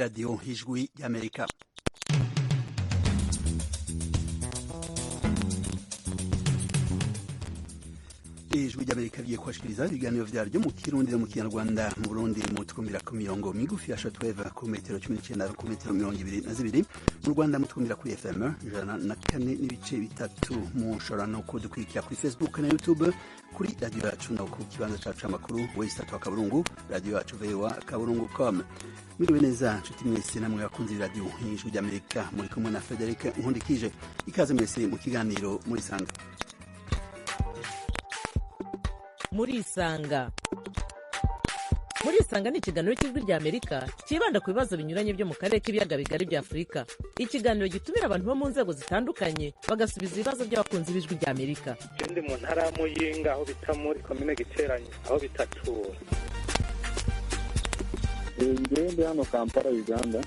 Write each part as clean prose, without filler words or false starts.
Radiyo Ijwi ry'Amerika. Ijwi ry'Amerika rigiye kubashikiriza ibiganiro vyaryo mu Kirundi no mu Kinyarwanda. Mu Burundi mutwumvira ku mirongo migufi ya shortwave ku metero 19 ku metero 22. Mu Rwanda mutwumvira kuri FM 104.3. Mushobora no kudukurikira kuri Facebook na YouTube kuri Radio Yacu no ku kibanza cacu c'amakuru wesitatu akaburungu radio yacu voa akaburungu com. Mwiriwe neza nshuti mwese namwe bakunzi Radio Ijwi ry'Amerika, muri kumwe na Frederic Nkundikije. Ikaze mwese mu kiganiro Murisanga. Murisanga, Murisanga ni ikiganiro cy'Ijwi rya Amerika cyibanda ku bibazo binyuranye byo mu karere k'ibiyaga bigari bya Afurika. Ikiganiro gitumira abantu bo mu nzego zitandukanye, bagasubiza ibibazo by'abakunzi b'Ijwi rya Amerika. Ndi mu ntara ya Muyinga, aho bita muri komine Giteranyi, aho bitatura. Njyewe ndi hano Kampala, Uganda.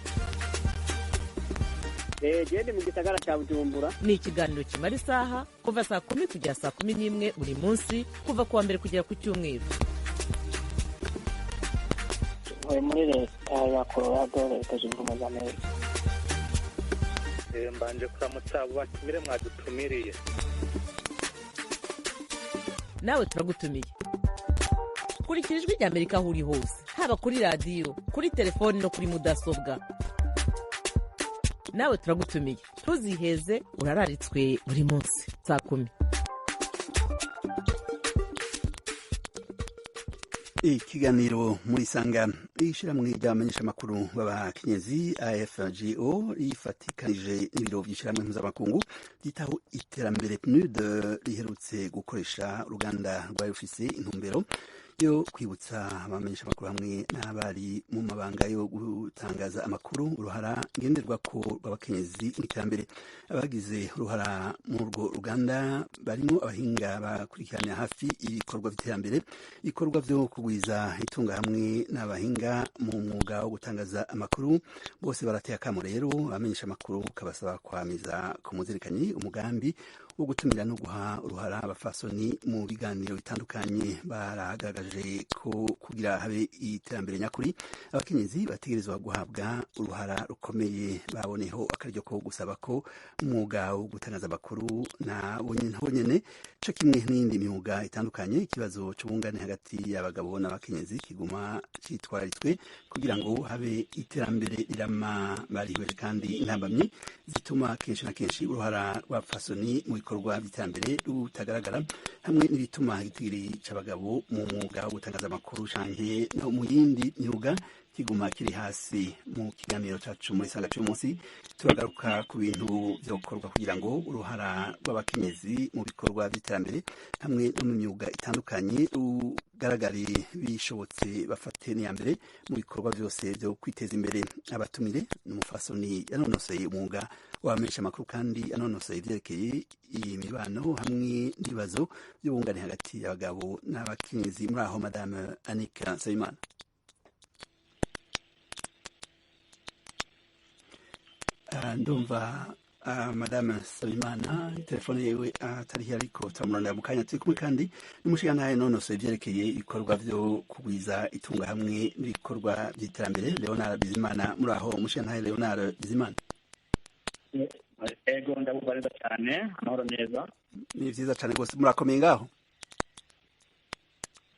Gende mu gisagara cya Bujumbura. Ni ikiganiro kimara isaha, kuva saa 10 kugera saa 11 buri munsi, kuva ku wa mbere kugera ku cyumweru. Ntuye muri Leta ya Colorado, Leta Zunze Ubumwe za Amerika. Mbanje kuramutsa abo batumire mwadutumiriye. Nawe turagutumiye. Kurikira Ijwi rya Amerika aho uri hose, haba kuri radiyo, kuri telefoni no kuri mudasobwa. Nawe turagutumiye, ntuziheze, urararitswe buri munsi saa 10. Ikiganiro Murisanga. Ishyirahamwe ry'abamenyeshamakuru b'abakenyezi AFGO rifatikanije n'ibiro by'ishyirahamwe mpuzamakungu ryitaho iterambere PNUD riherutse gukoresha uruganda rwari rufise intumbero yo kwibutsa abamenyeshamakuru hamwe n'abari mu mabanga yo gutangaza amakuru uruhara ngenderwako rw'abakenyezi mu iterambere. Abagize uruhara muri urwo ruganda barimo abahinga bakurikiranira hafi ibikorwa by'iterambere, ibikorwa byo kugwiza itunga hamwe n'abahinga mu mwuga wo gutangaza amakuru. Bose barateye akamo rero abamenyesha amakuru, kabasaba kwamiza ku muzirikanyi umugambi wo gutumira no guha uruhara abafasoni mu biganiro bitandukanye. Baragaragaje ko kugira habe iterambere nyakuri, abakenyezi bategerezwa guhabwa uruhara rukomeye. Baboneho akaryo ko gusaba ko umwuga wo gutangaza amakuru na honyene co kimwe n'iyindi myuga itandukanye, ikibazo c'ubungane hagati y'abagabo n'abakenyezi kiguma citwararitwe kugira ngo habe iterambere rirama. Barihweje kandi intambamyi zituma kenshi na kenshi uruhara rw'abafasoni mu bikorwa by'iterambere rutagaragara, hamwe n'ibituma igitigiri c'abagabo mu mwuga wo gutangaza amakuru canke no mu yindi myuga kiguma kiri hasi. Mu kiganiro cacu muri Sanga c'uyu munsi turagaruka ku bintu vyokorwa kugira ngo uruhara rw'abakenyezi mu bikorwa by'iterambere hamwe no mu myuga itandukanye rugaragare, bishobotse bafate n'iya mbere mu bikorwa vyose vyo kwiteza imbere. Abatumire ni umufasoni yanonoseye umwuga w'abamenyesha amakuru kandi anonoseye ivyerekeye imibano hamwe n'ibibazo by'ubungane hagati y'abagabo n'abakenyezi. Muri aho, Madame Anika Nsabimana? Ndumva Madame Nsabimana telefone yiwe atari, ariko turamurondera mu kanya. Turi kumwe kandi n'umushingantahe nonosoye ivyerekeye ibikorwa vyo kugwiza itunga hamwe n'ibikorwa vy'iterambere, Leonard Bizimana. Muri aho, umushingantahe Leonard Bizimana? Ego, ndabumva neza cyane, amahoro neza. Ni vyiza cane rwose. Murakomeye ngaho?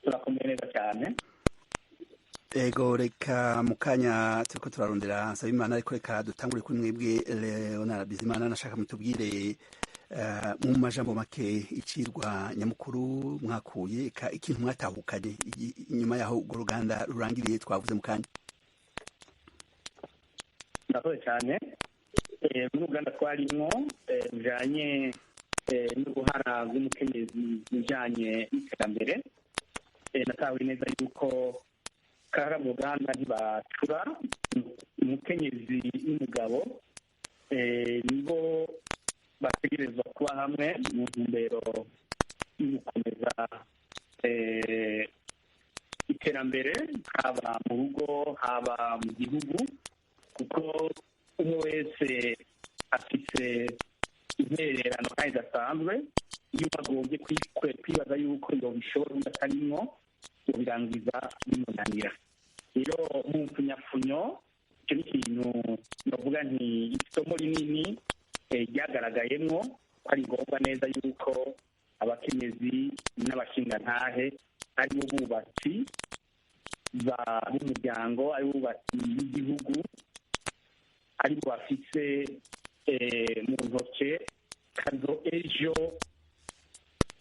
Turakomeye neza cyane. Ego, reka mu kanya turiko turarondera Nsabimana, ariko reka dutangure kuri mwebwe Leonard Bizimana. Nashaka mutubwire mu majambo make icirwa nyamukuru mwakuye, eka ikintu mwatahukanye inyuma yaho urwo ruganda rurangiriye twavuze mu kanya. Murakoze cyane. Muri uganda twarimwo rujanye n'uruhara rw'umukenyezi mu bijanye n'iterambere, natahuye neza yuko karara mu ruganda ntibacura umukenyezi n'umugabo, nibo bategerezwa kuba hamwe mu ntumbero yo gukomeza iterambere, haba mu rugo, haba mu gihugu, kuko umwe wese afise intererano kandi idasanzwe. Iyo agombye kwibaza yuko yobishobora undi atarimwo, yobirangiza bimunanira. Rero mu mpfunyapfunyo Icyo ni ikintu navuga nti isomo rinini ryagaragayemwo ko ari ngombwa neza yuko abakenyezi n'abashingantahe ari bo bubatsi b'umuryango, ari bo bubatsi b'igihugu, ari bo bafise mu ntoke kazo ejo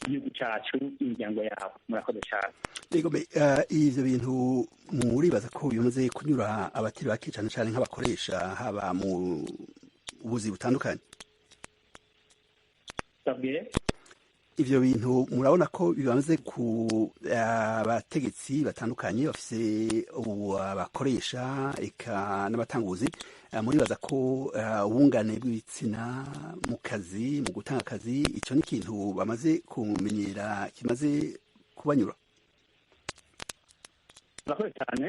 igihugu cyacu, imiryango yabo. Murakoze cyane. Ivyo bintu muribaza ko bimaze kunyura abatari bake, cane cane nk'abakoresha, haba mu buzi butandukanye? Ivyo bintu murabona ko bimaze ku abategetsi batandukanye bafise abakoresha eka n'abatanguzi, muribaza ko ubungane bw'ibitsina mu kazi, mu gutanga akazi, ico ni ikintu bamaze kumenyera, kimaze kubanyura? Murakoze cyane.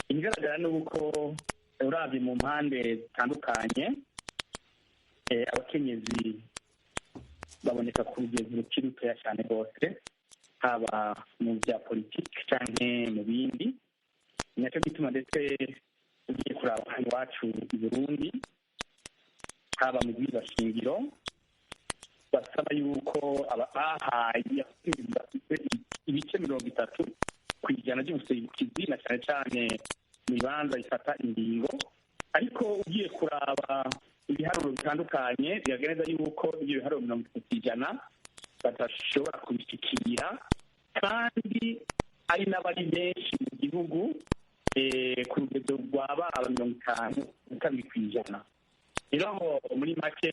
Ikigaragara ni uko uravye mu mpande zitandukanye, abakenyezi baboneka ku rugero rukiri rutoya cyane rwose, haba mu bya politiki canke mu bindi. Ni nacyo gituma ndetse ugiye kuraba hano iwacu i Burundi, haba mu bwizashingiro basaba yuko bahaye abakenyezi bafite ibice 30% by'ubuserukizi, na cyane cyane mu bibanza bifata ingingo. Ariko ugiye kuraba ibiharuro bitandukanye, biragaragaza yuko ibyo biharuro 30% badashobora kubishikira, kandi ari n'abari benshi mu gihugu, ku rugero rwa baba 52%. Rero aho muri make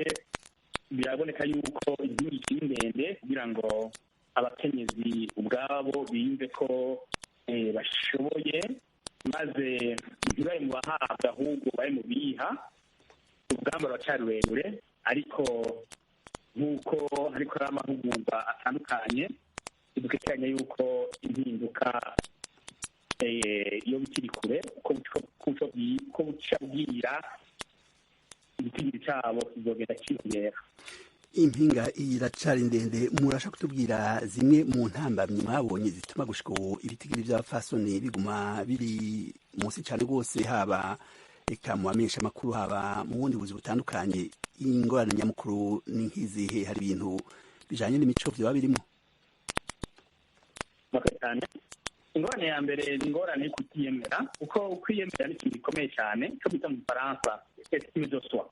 biraboneka yuko igihugu kiri ndende kugira ngo abakenyezi ubwabo biyumve ko bashoboye, maze ntibabe mu bahabwa ahubwo babe mu biha. Urugamba ruracyari rurerure, ariko nk'uko hariko hari amahugurwa atandukanye, dukekeranya yuko impinduka iyo bikiri kure, uko buca bwira igitigiri cabo kizogenda kiyongera. Impinga iracari ndende. Murasha kutubwira zimwe mu ntambamyi mwabonye zituma gushika ubu ibitigiri vy'abapfasoni biguma biri munsi cane rwose, haba eka mu bamenyesha amakuru, haba mu bundi buzi butandukanye? Ingorane nyamukuru ni nk'izihe? Hari ibintu bijanye n'imico vyoba birimo? Cyane. Ingorane ya mbere ni ingorane yo kutiyemera, kuko ukwiyemera ni ikintu gikomeye cyane, cyo bita mu Gifaransa estime de soi.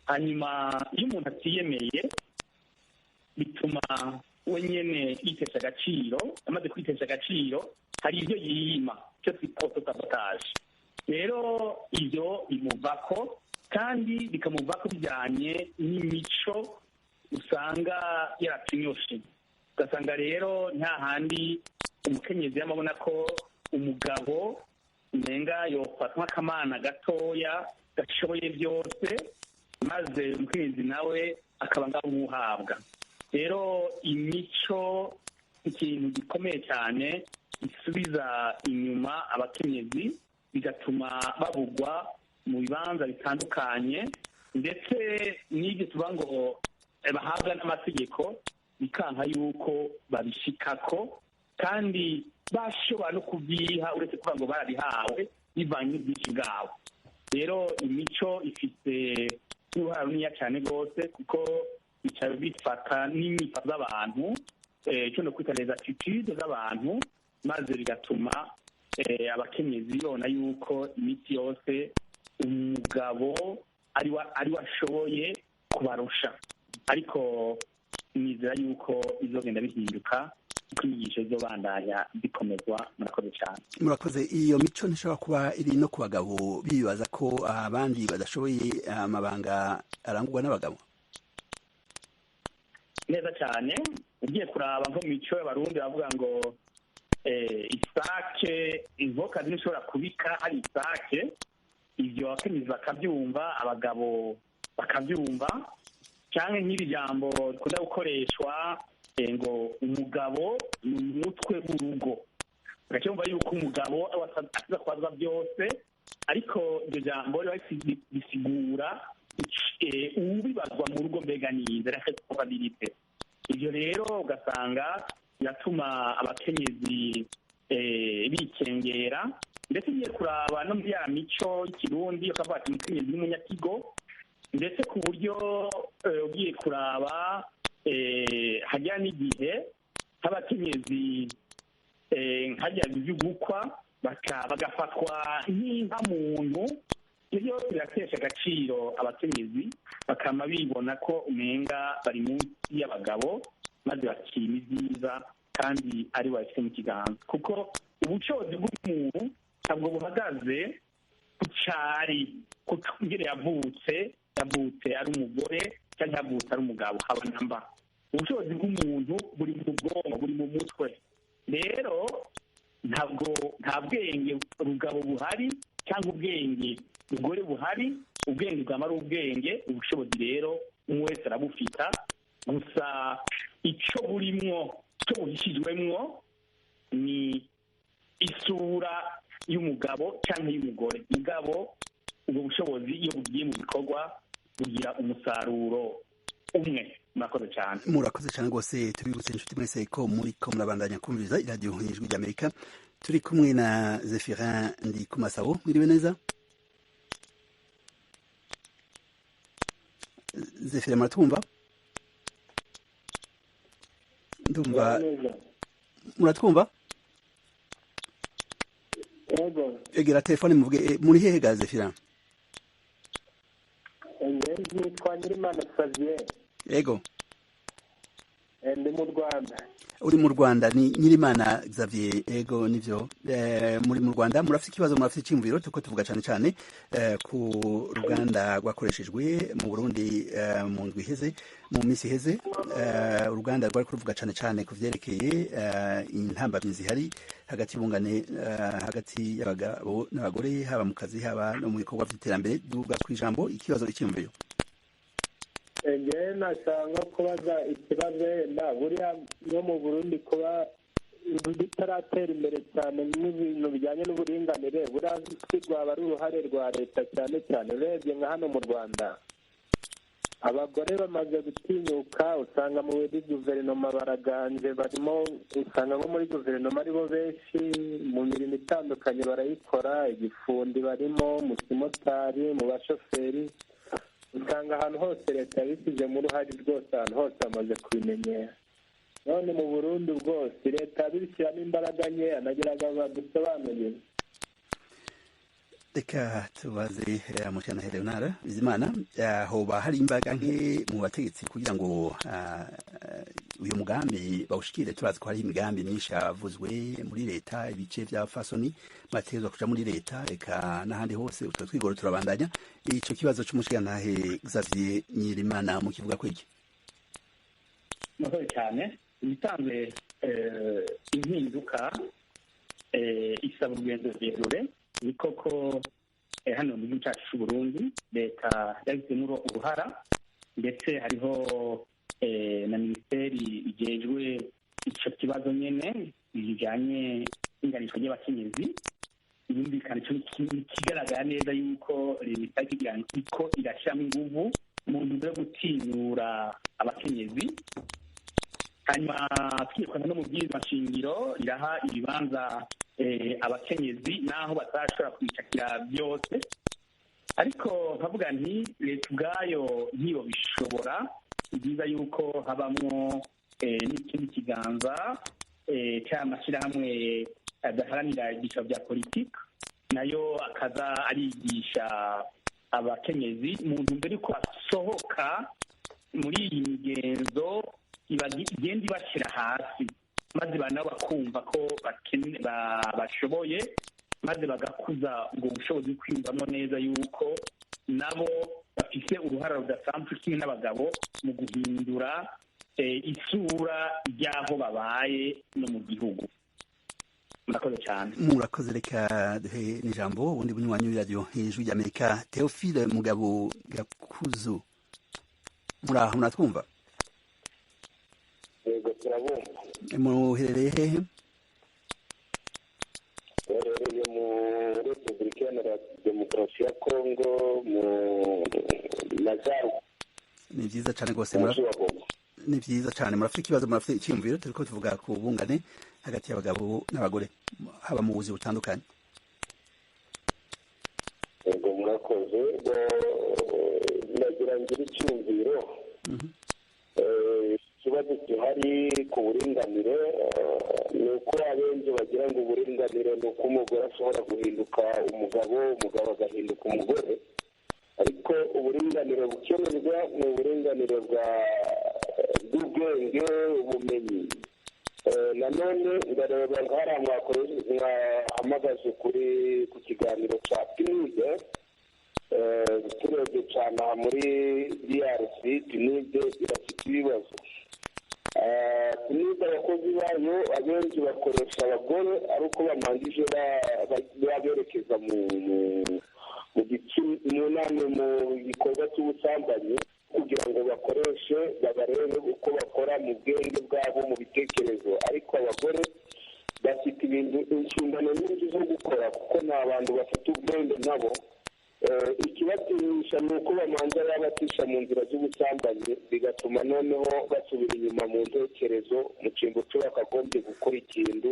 Hanyuma iyo umuntu atiyemeye, bituma we nyene yitesha agaciro. Amaze kwitesha agaciro, hari ibyo yiyima, cyo twita autosabotage. Rero ibyo bimuvako, kandi bikamuvako bijyanye n'imico usanga yaratunyoshe. Ugasanga rero nta handi umukenyezi yamabona ko umugabo umenga yofatwa nk'akamana gatoya gashoboye byose, maze umukenyezi nawe akaba ngaho nk'uhabwa. Rero imico ikintu gikomeye cyane gisubiza inyuma abakenyezi, bigatuma babugwa mu bibanza bitandukanye, ndetse n'ibyo tuba ngo bahabwa n'amategeko bikanka yuko babishikako, kandi bashobora no kubyiha, uretse kuvuga ngo barabihawe bivanye n'ubwinshi bwabo. Rero imico ifite n'uruhara runini cyane rwose, kuko bica bifata n'inyifato z'abantu, icyo no kwita les attitudes z'abantu, maze bigatuma abakenyezi babona yuko iminsi yose umugabo ari we ashoboye kubarusha. Ariko nizera yuko bizogenda bihinduka uko inyigisho zizobandanya zikomezwa. Murakoze cyane. Murakoze. Iyo mico ntishobora kuba iri no ku bagabo, bibaza ko abandi badashoboye amabanga arangurwa n'abagabo? Neza cyane. Ugiye kuraba nko mu mico y'Abarundi, bavuga ngo isake, inkokazi ntishobora kubika hari isake. Ibyo abakenyezi bakabyumva, abagabo bakabyumva. Cyangwa nk'iri jambo rikunda gukoreshwa ngo umugabo ni umutwe w'urugo, ugacyumva yuko umugabo ataza kubazwa byose, ariko iryo jambo riba risigura uwubibazwa mu rugo mbega ni responsabilité. Ibyo rero ugasanga biratuma abakenyezi bikengera. Ndetse ugiye kuraba no muri ya mico y'ikirundi, ukavuga ati umukenyezi n'umunyakigo, ndetse ku buryo ugiye kuraba hajya n'igihe nk'abakenyezi nkajya iby'ugukwa bagafatwa nk'inka muntu. Ibyo biratesha agaciro abakenyezi, bakama bibona ko umenga bari munsi y'abagabo, maze bakima ibyiza kandi ari babifite mu kiganza, kuko ubushobozi bw'umuntu ntabwo buhagaze ku cari, ku ngene yavutse ari umugore cyangwa yavutse ari umugabo, haba namba. Ubushobozi bw'umuntu buri mu bwonko, buri mu mutwe. Rero ntabwo nta bwenge rugabo buhari cyangwa ubwenge rugore buhari. Ubwenge bwama ari ubwenge. Ubushobozi rero umwe wese arabufita, gusa icyo burimwo, icyo buhishijwemwo ni isura y'umugabo cyangwa y'umugore. Mugabo ubwo bushobozi iyo bugiye mu bikorwa bugira umusaruro umwe. Murakoze cyane. Murakoze cyane rwose. Tubibutse inshuti mwese ko muri ko murabandanya kumviriza iradiyo Ijwi ry'Amerika. Turi kumwe na Zephirin Ndikumasabo. Mwiriwe neza, Zephirin? Muratwumva? Ndumva muratwumva. Yego. Egera telefone muvuge. Muri hehe ga Zephirin? Nitwa Nyirimana Xavier. Yego. Ndi mu Rwanda. Uri mu Rwanda, ni Nyirimana Xavier. Ego, nivyo. Muri mu Rwanda, murafite ikibazo, murafite icyumviro? Tuko tuvuga cyane cyane ku ruganda rwakoreshejwe mu Burundi mu ndwi iheze, mu minsi iheze, uruganda rwari kuruvuga cyane cyane ku vyerekeye intambamyi zihari hagati y'ubungane hagati y'abagabo n'abagore, haba mu kazi, haba no mu bikorwa vy'iterambere. Duga kw'ijambo, ikibazo, icyumviro. Njyewe nashaka kubaza ikibazo. Wenda buriya no mu Burundi kuba bitaratera imbere cyane n'ibintu bijyanye n'uburinganire, buriya rwaba ari uruhare rwa leta cyane cyane? Urebye nka hano mu Rwanda, abagore bamaze gutinyuka, usanga muri guverinoma baraganje barimo, usanga nko muri guverinoma aribo benshi, mu mirimo itandukanye barayikora, igifundi barimo, mu kimotari, mu bashoferi, usanga ahantu hose leta yabishyizemo uruhare rwose, ahantu hose bamaze kubimenyera. None mu Burundi bwose leta yabishyiramo imbaraga nkeya? Nagiraga badusobanurire. Reka tubaze Mushana Leonard Bizimana. Hoba hari imbaraga nke mu bategetsi kugira ngo uyu mugambi bawushikire? Turazi ko hari imigambi myinshi yavuzwe muri leta, ibice vya fasoni bategerezwa kuja muri leta, reka n'ahandi hose. Utwo twigoro turabandanya. Ico kibazo c'umushigantahe Xavier Nyirimana mu kivuga kwiki? Murakoze cyane. Ibisanzwe impinduka isaba urugendo rurerure. Ni koko, hano mu gihugu cyacu cy'u Burundi leta yabigizemo uruhara, ndetse hariho na minisiteri igejwe icyo kibazo nyene bijyanye n'inganishwa ry'abakenyezi. Yumvikana, ico kigaragara neza yuko leta iko irashyiramo inguvu mu ntumbero yo gutinyura abakenyezi. Hanyuma twirukana no mu bwirizwa nshingiro riraha ibibanza abakenyezi, naho batashobora kwicakira byose. Ariko nkavuga nti leta ubwayo ntiyo bishobora. Ni byiza yuko habamwo n'ikindi kiganza cy'amashyirahamwe adaharanira ibyiciro bya politiki, nayo akaza arigisha abakenyezi mu ntumbero y'uko basohoka muri iyi migenzo igenda ibashyira hasi, maze nabo bakumva ko bashoboye, maze bagakuza ubwo bushobozi, kwiyumvamo neza yuko nabo bafise uruhara rudasanzwe kimwe n'abagabo mu guhindura isura ry'aho babaye no mu gihugu. Murakoze cyane. Murakoze. Reka duhe n'ijambo ubundi bunywanyi w'iradiyo Ijwi ry'Amerika, Theophile Mugabo Gakuzu. Muraho, muratwumva? Yego, turabumva. Muherereye hehe? Duherereye muri Repubulika Iharanira Demokarasi ya Kongo, mu majyaruguru. Ni byiza cyane rwose. Ni byiza cyane. Murafite ikibazo, murafite icyiyumviro? Turiko tuvuga ku bungane hagati y'abagabo n'abagore, haba mu buzi butandukanye. Murakoze. Ndagira ngira icyumviro. Ikibazo gihari ku buringanire ni uko abenshi bagira ngo uburinganire ni uko umugore ashobora guhinduka umugabo, umugabo agahinduka umugore, ariko uburinganire bukenerwa ni uburinganire bw'ubwenge, ubumenyi. Nanone ndareba nk'ahariya mwahamagaje kuri ku kiganiro cya PNUD. Turebye cyane aha muri DRC, PNUD irafite ibibazo. PNUD abakozi bayo abenshi bakoresha abagore ari uko bamangije baberekeza mu nama, mu gikorwa cy'ubusambanyi, kugira ngo bakoreshe babarebe uko bakora mu bwenge bwabo, mu bitekerezo. Ariko abagore bafite ibintu, inshingano nyinshi zo gukora, kuko nta bantu bafite ubwenge nabo. Ikibatinyisha ni uko bamanza babatisha mu nzira z'ubusambanyi, bigatuma noneho basubira inyuma mu ntekerezo, mu cyimbo cyo bakagombye gukora ikintu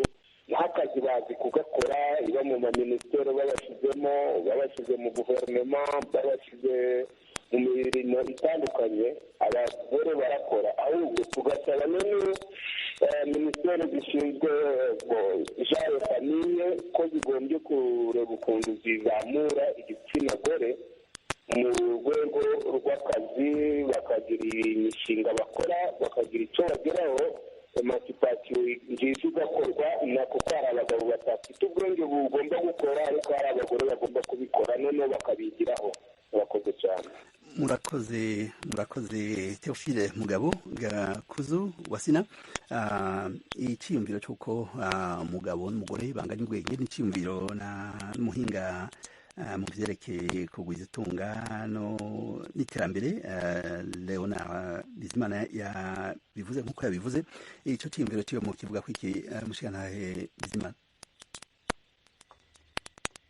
nk'akazi bazi kugakora. Iba mu maminisiteri babashyizemo, babashyize mu guverinoma, babashyize mu mirimo itandukanye, abagore barakora. Ahubwo tugasaba noneho minisiteri zishinzwe genre, famille, ko zigombye kureba ukuntu zizamura igitsina gore mu rwego rw'akazi, bakagira imishinga bakora, bakagira icyo bageraho, émancipation nziza igakorwa. Na kuko hari abagabo badafite ubwenge bugomba gukora, ariko hari abagore bagomba kubikora, noneho bakabigiraho. Murakoze cyane. Murakoze, murakoze, Theophile Mugabo Gakuzu Wasina. Icyiyumviro cy'uko umugabo n'umugore banganya ubwenge ni icyiyumviro na muhinga mu byerekeye kugwiza itunga no n'iterambere, Leonard Bizimana, yabivuze nk'uko yabivuze. Icyo cyiyumviro cyo mu kivuga ko iki, mushikantahe Bizimana?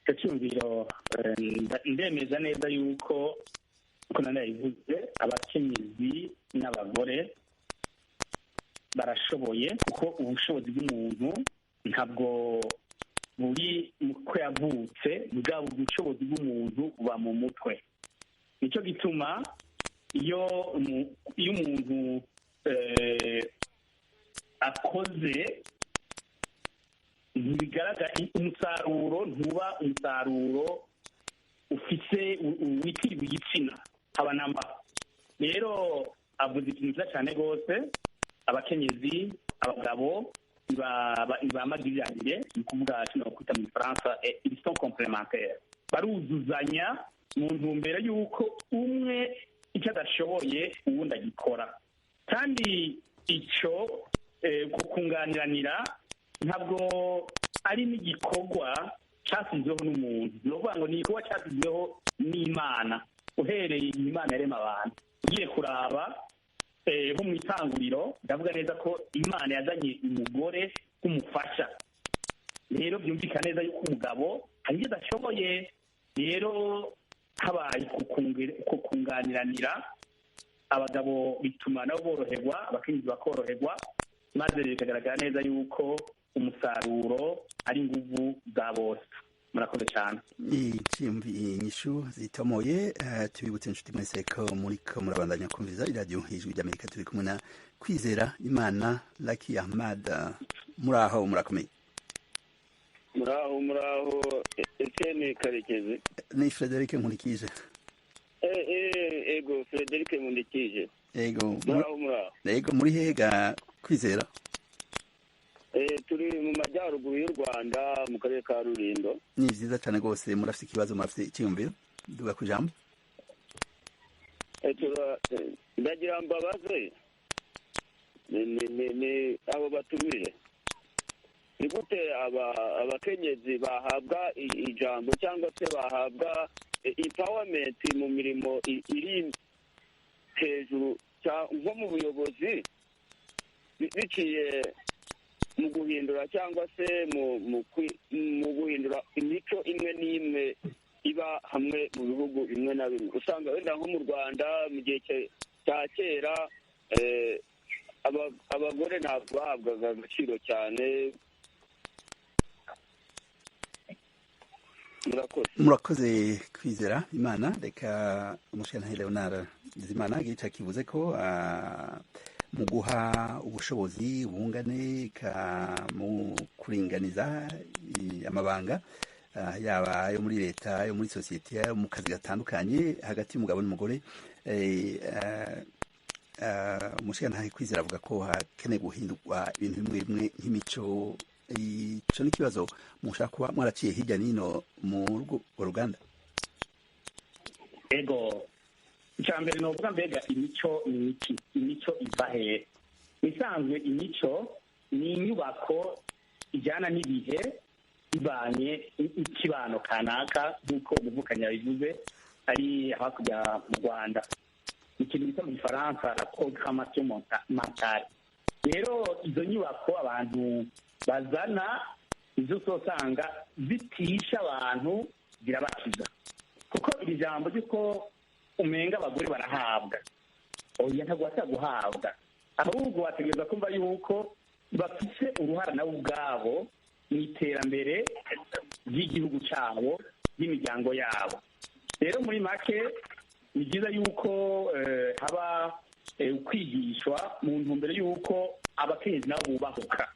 Icyo cyumviro ndemeza neza yuko, uko nanabivuze, abakenyezi n'abagore barashoboye, kuko ubushobozi bw'umuntu ntabwo buri ko yavutse, bwa ubushobozi bw'umuntu buba mu mutwe. Nicyo gituma iyo umuntu akoze ntibigaragara umusaruro, ntuba umusaruro ufise witirirwa igitsina haba namba. Rero avuze ikintu cyiza cyane rwose: abakenyezi, abagabo ntibamagiriranire, ni ukuvuga kino kwita mu Gifaransa ils sont complémentaires, baruzuzanya mu ntumbero y'uko umwe icyo adashoboye uwundi agikora. Kandi icyo kunganiranira ntabwo ari n'igikorwa cyashyizweho n'umuntu, ni ukuvuga ngo ni igikorwa cyashyizweho n'Imana. Uhereye igihe Imana yarema abantu, ugiye kuraba nko mu itanguriro, ndavuga neza ko Imana yazanye umugore nk'umufasha. Rero byumvikana neza yuko umugabo hari ibyo adashoboye. Rero habaye kunganiranira, abagabo bituma nabo boroherwa, abakenyezi bakoroherwa, maze bikagaragara neza yuko umusaruro ari inguvu za bose. Murakoze cyane. Inyishu zitomoye. Tubibutse inshuti mwese ko muriko murabandanya kumviriza iradiyo Ijwi ry'Amerika. Turi kumwe na Kwizera Imana Laki Ahmad. Muraho, murakomeye? Muraho, muraho, Etienne Karekezi. Ni Frederic Nkurikije. Ego, Frederic Nkurikije. Ego. Muraho, muraho. Ego, muri hega, Kwizera? Turi mu majyaruguru y'u Rwanda, mu karere ka Rulindo. Ni vyiza cyane rwose. Murafite ikibazo, murafite icyiyumviro? Duga ku ijambo. Ndagira mbabaze ni abo batumire: ni gute abakenyezi bahabwa ijambo cyangwa se bahabwa empowerment mu mirimo iri hejuru, nko mu buyobozi, biciye mu guhindura cyangwa se mu guhindura imico imwe n'imwe iba hamwe mu bihugu bimwe na bimwe? Usanga wenda nko mu Rwanda mu gihe cya kera abagore ntabwo bahabwaga agaciro cyane. Murakoze. Murakoze, Kwizera Imana. Reka umushinga Leonard Bizimana gica kivuze ko mu guha ubushobozi ubungane mu kuringaniza amabanga, yaba ayo muri leta, ayo muri sosiyete, ayo mu kazi gatandukanye hagati y'umugabo n'umugore, umushinga Kwizera avuga ko hakeneye guhindurwa ibintu bimwe bimwe nk'imico. Ico ni ikibazo mushaka kuba mwaraciye hirya n'ino mu ruganda. Ego, icya mbere ni uvuga, mbega imico ni iki? Imico iva hehe? Isanzwe imico ni inyubako ijyana n'ibihe, bivanye n'ikibano kanaka, nk'uko umuvukanyi yabivuze ari hakurya mu Rwanda, ikintu bita mu Gifaransa la programmation mentale. Rero izo nyubako abantu bazana, izo uzosanga zitisha abantu, zirabakiza, kuko iri jambo ry'uko umenga abagore barahabwa, oya, ntabwo bashobora guhabwa, ahubwo bategereza kumva yuko bafise uruhara nabo ubwabo mu iterambere ry'igihugu cyabo, ry'imiryango yabo. Rero muri make ni byiza yuko haba kwigishwa mu ntumbero y'uko abakenyezi nabo bubahuka,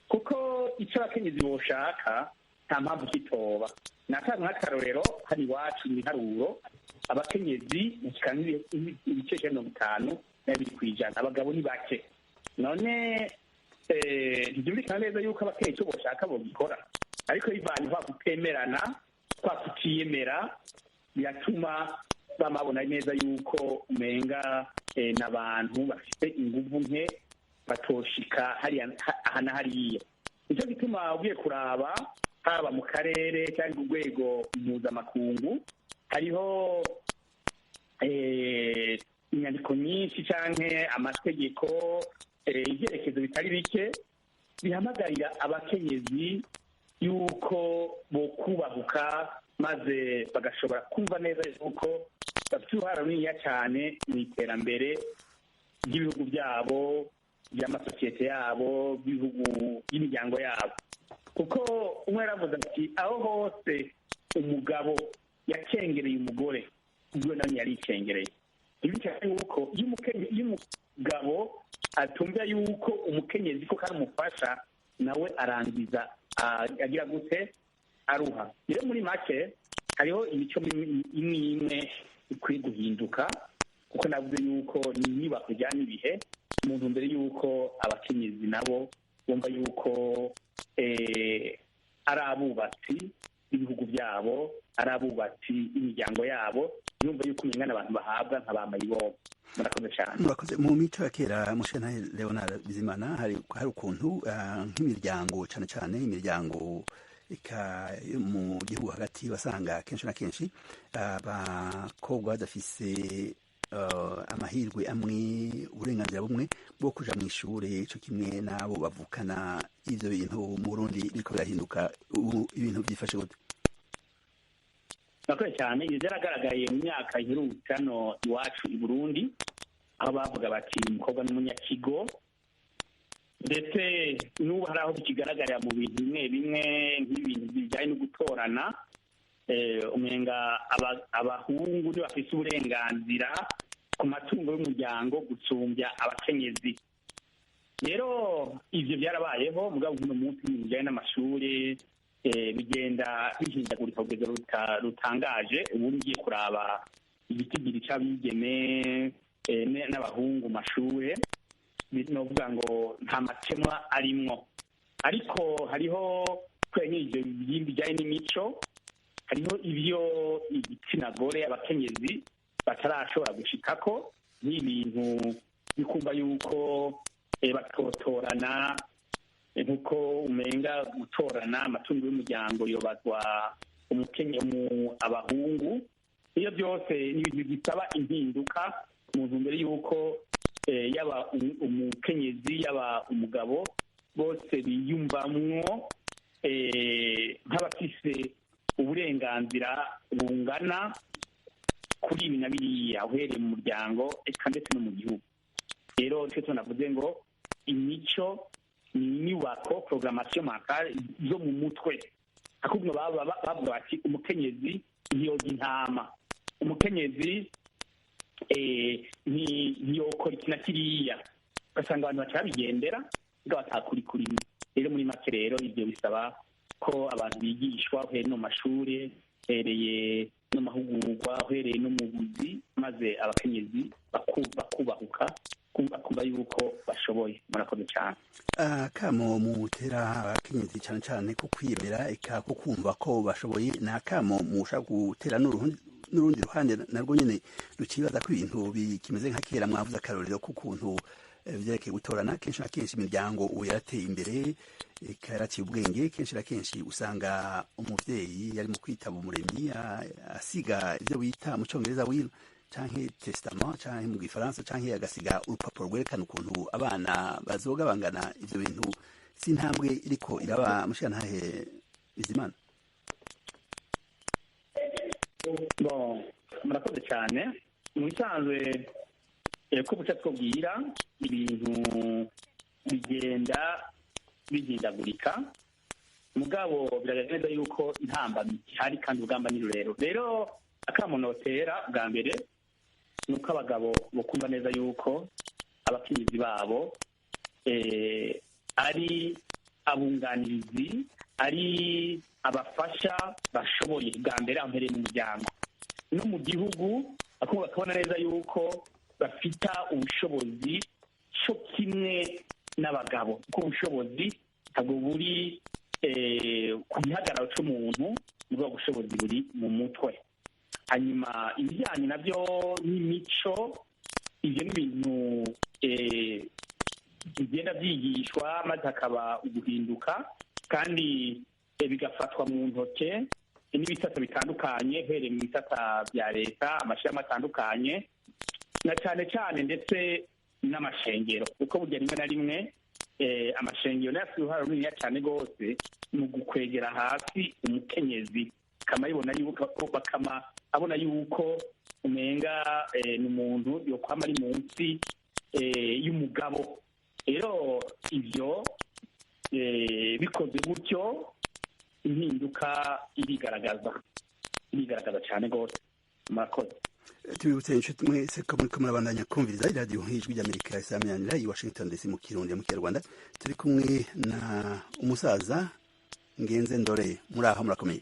kuko icyo abakenyezi boshaka nta mpamvu kitoba. Natanga nk'akarorero hano iwacu, ibiharuro, abakenyezi bashika 52% abagabo ni bake. None ntibyumvikana neza yuko abakenyezi icyo boshaka bobikora? Ariko bivanye kwa kutemerana, kwa kutiyemera, biratuma bamabona neza yuko umenga n'abantu bafite inguvu nke, batoshika hariya aha na hariya. Nicyo gituma ugiye kuraba, haba mu karere cyangwa urwego mpuzamakungu, hariho inyandiko nyinshi cyangwa amategeko, ibyerekezo bitari bike bihamagarira abakenyezi yuko bokubahuka, maze bagashobora kumva neza yuko bafite uruhara runiniya cyane mu iterambere ry'ibihugu byabo, by'amasosiyete yabo, by'ibihugu, by'imiryango yabo. Kuko umwe yaravuze ati: "Aho hose umugabo yakengereye umugore, ubwo nawe yarikengereye." Ibi cyane yuko iyo umugabo atumva yuko umukenyezi ko kandi umufasha, nawe arangiza agira gute? Aruha. Rero muri make hariho imico imwe imwe ikwiye guhinduka, kuko navuze yuko ni inyubako ijyana ibihe, mu ntumbero y'uko abakenyezi nabo bumva yuko ari abubatsi b'ibihugu byabo, ari abubatsi b'imiryango yabo, yumva yuko umengana abantu bahabwa nka ba mayibobo. Murakoze cyane. Murakoze. Mu mico ya kera, mushena Leonard Bizimana, hari ukuntu nk'imiryango, cyane cyane imiryango eka mu gihugu hagati, wasanga kenshi na kenshi abakobwa badafise amahirwe amwe, uburenganzira bumwe bwo kuja mu ishure co kimwe n'abo bavukana. Ivyo bintu mu Burundi biriko birahinduka? Ubu ibintu vyifashe gute? Murakoze cyane. Ibyo byaragaragaye mu myaka iherutse hano iwacu i Burundi, aho bavuga bati umukobwa n'umunyakigo. Ndetse n'ubu hari aho bikigaragarira mu bintu bimwe bimwe, nk'ibintu bijyanye no gutorana, umenga abahungu ntibafise uburenganzira ku matungo y'umuryango gusumbya abakenyezi. Rero ivyo byarabayeho, mugabo nk'uno munsi ibintu bijyanye n'amashuri bigenda bihindagurika kugeza rutangaje. Ubu ngiye kuraba igitigiri c'abigeme n'abahungu mu mashure, novuga ngo nta makemwa arimwo. Ariko hariho, kubera nk'ivyo bijyanye n'imico, hariho ibyo igitsina gore, abakenyezi, batarashobora gushikako, nk'ibintu bikumva yuko batotorana, nkuko umenga gutorana amatungo y'umuryango yobazwa umukenye mu abahungu. Iyo byose ni ibintu bisaba impinduka mu ntumbero y'uko yaba umukenyezi, yaba umugabo, bose biyumvamwo nk'abafise uburenganzira bungana kuri ibi na biriya, uhereye mu muryango eka ndetse no mu gihugu. Rero twe tunavuze ngo imico ni inyubako, programmation mentale zo mu mutwe. Ahubwo bavuga bati umukenyezi ntiyoga intama, umukenyezi ntiyokora iki na kiriya, ugasanga abantu baca babigendera ubwo batakurikurima. Rero muri make rero ibyo bisaba ko abantu bigishwa, uhereye no mu mashuri, uhereye no mahugurwa, uhereye no mu buzi, maze abakenyezi bakubahuka bakumva yuko bashoboye. Murakoze cyane. Akamo mutera abakenyezi cyane cyane ko kwiyemera, eka ko kumva ko bashoboye, ni akamo mushaka gutera n'urundi ruhande narwo nyine rukibaza ko ibintu bikimeze nka kera. Mwavuze akarorero k'ukuntu vyerekeye gutorana, kenshi na kenshi imiryango ubu yarateye imbere, eka yaraciye ubwenge. Kenshi na kenshi usanga umuvyeyi yari mu kwitaba Umuremyi asiga ivyo bita mu Congereza will canke testament canke mu Gifaransa, canke agasiga urupapuro rwerekana ukuntu abana bazoga bangana. Ivyo bintu si intambwe iriko iraba, mushirantahe Bizimana? Bon, murakoze cyane. Mu bisanzwe ko buca twabwira, ibintu bigenda bihindagurika, mugabo biragaragara neza yuko intambamyi ihari kandi urugamba ni rurerure. Rero akamo notera bwa mbere ni uko abagabo bokumva neza yuko abakenyezi babo ari abunganirizi, ari abafasha bashoboye. Bwa mbere aho mpereye mu muryango no mu gihugu, bakabona neza yuko bafita ubushobozi cyo kimwe n'abagabo, kuko ubushobozi ntabwo buri ku gihagararo cy'umuntu, nibwo bushobozi buri mu mutwe. Hanyuma ibijyanye nabyo n'imico, ibyo ni ibintu bigenda byigishwa maze hakaba uguhinduka, kandi bigafatwa mu ntoke n'ibisata bitandukanye, uhereye mu bisata bya leta, amashyirahamwe atandukanye, na cyane cyane ndetse n'amashengero, kuko burya rimwe na rimwe amashengero nayo afite uruhare runini cyane rwose mu gukwegera hasi umukenyezi, akaba yuko bakama abona yuko umenga ni umuntu yokwama ari munsi y'umugabo. Rero ibyo bikoze gutyo, impinduka irigaragaza, irigaragaza cyane rwose. Murakoze. Tubibutse inshuti mwese ko muriko murabandanya kumviriza iradiyo Ijwi ry'Amerika isamiranira i Washington DC mu Kirundi mu Kinyarwanda. Turi kumwe na umusaza Ngenze Ndore. Muri aho murakomeye?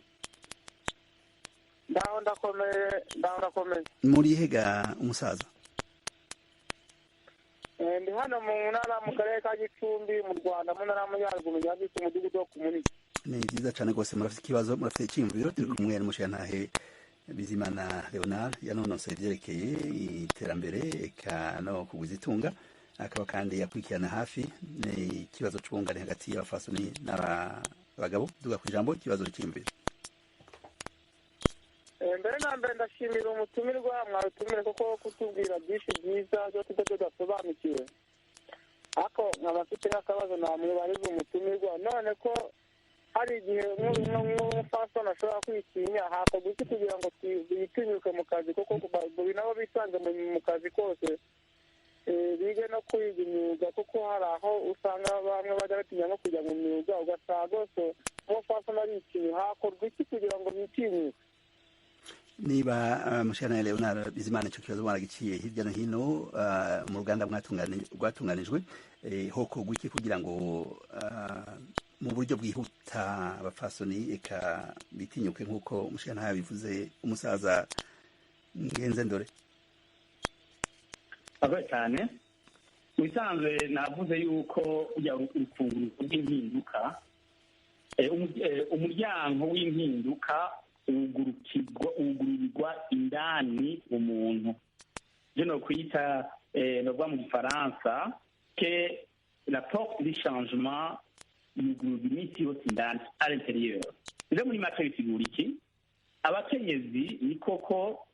Ndaho ndakomeye, ndaho ndakomeye. Muri hega, umusaza? Ndi hano mu ntara, mu karere ka Gicumbi mu Rwanda, mu ntara y'Amajyaruguru, mu gihugu, umudugudu wo ku Munini. Ni byiza cyane rwose. Murafite ikibazo, murafite icyiyumviro? Turi kumwe n'umushingantahe Bizimana Leonard, yanonosoye ibyerekeye iterambere eka no kugwiza itunga, akaba kandi yakurikirana hafi ikibazo c'ubungane hagati y'abafasoni n'abagabo. Duga ku ijambo, ikibazo cyiyumviro. Mbere na mbere ndashimira umutumirwa mwarutumire kuko kutubwira byinshi byiza byo tuba tudasobanukiwe, ariko nkaba mfite n'akabazo namwibariza umutumirwa. None ko hari igihe nk'umupfasoni ashobora kwitinya, hakorwa iki kugira ngo bitinyuke mu kazi, kuko nabo bisanze mu kazi kose, bige no kwiga imyuga, kuko hari aho usanga bamwe bajya batinya no kujya mu myuga, ugasanga rwose umupfasoni aritinya. Hakorwa iki kugira ngo bitinyuke? Niba mushana Leonard Bizimana icyo kibazo mwaragiciye hirya no hino mu ruganda rwatunganijwe, hokorwa iki kugira ngo mu buryo bwihuta abafasoni eka bitinyuke nk'uko mushana yabivuze, umusaza Ngenze Ndore? Agoye cyane. Mu bisanzwe navuze yuko ujya urufunguzo rw'impinduka, umuryango w'impinduka wugururirwa indani mu muntu, ibyo ni ukwita novuga mu Gifaransa que la porte du changement yugururwa iminsi yose indani, à l'intérieur. Rero muri make bisigura iki? Abakenyezi ni koko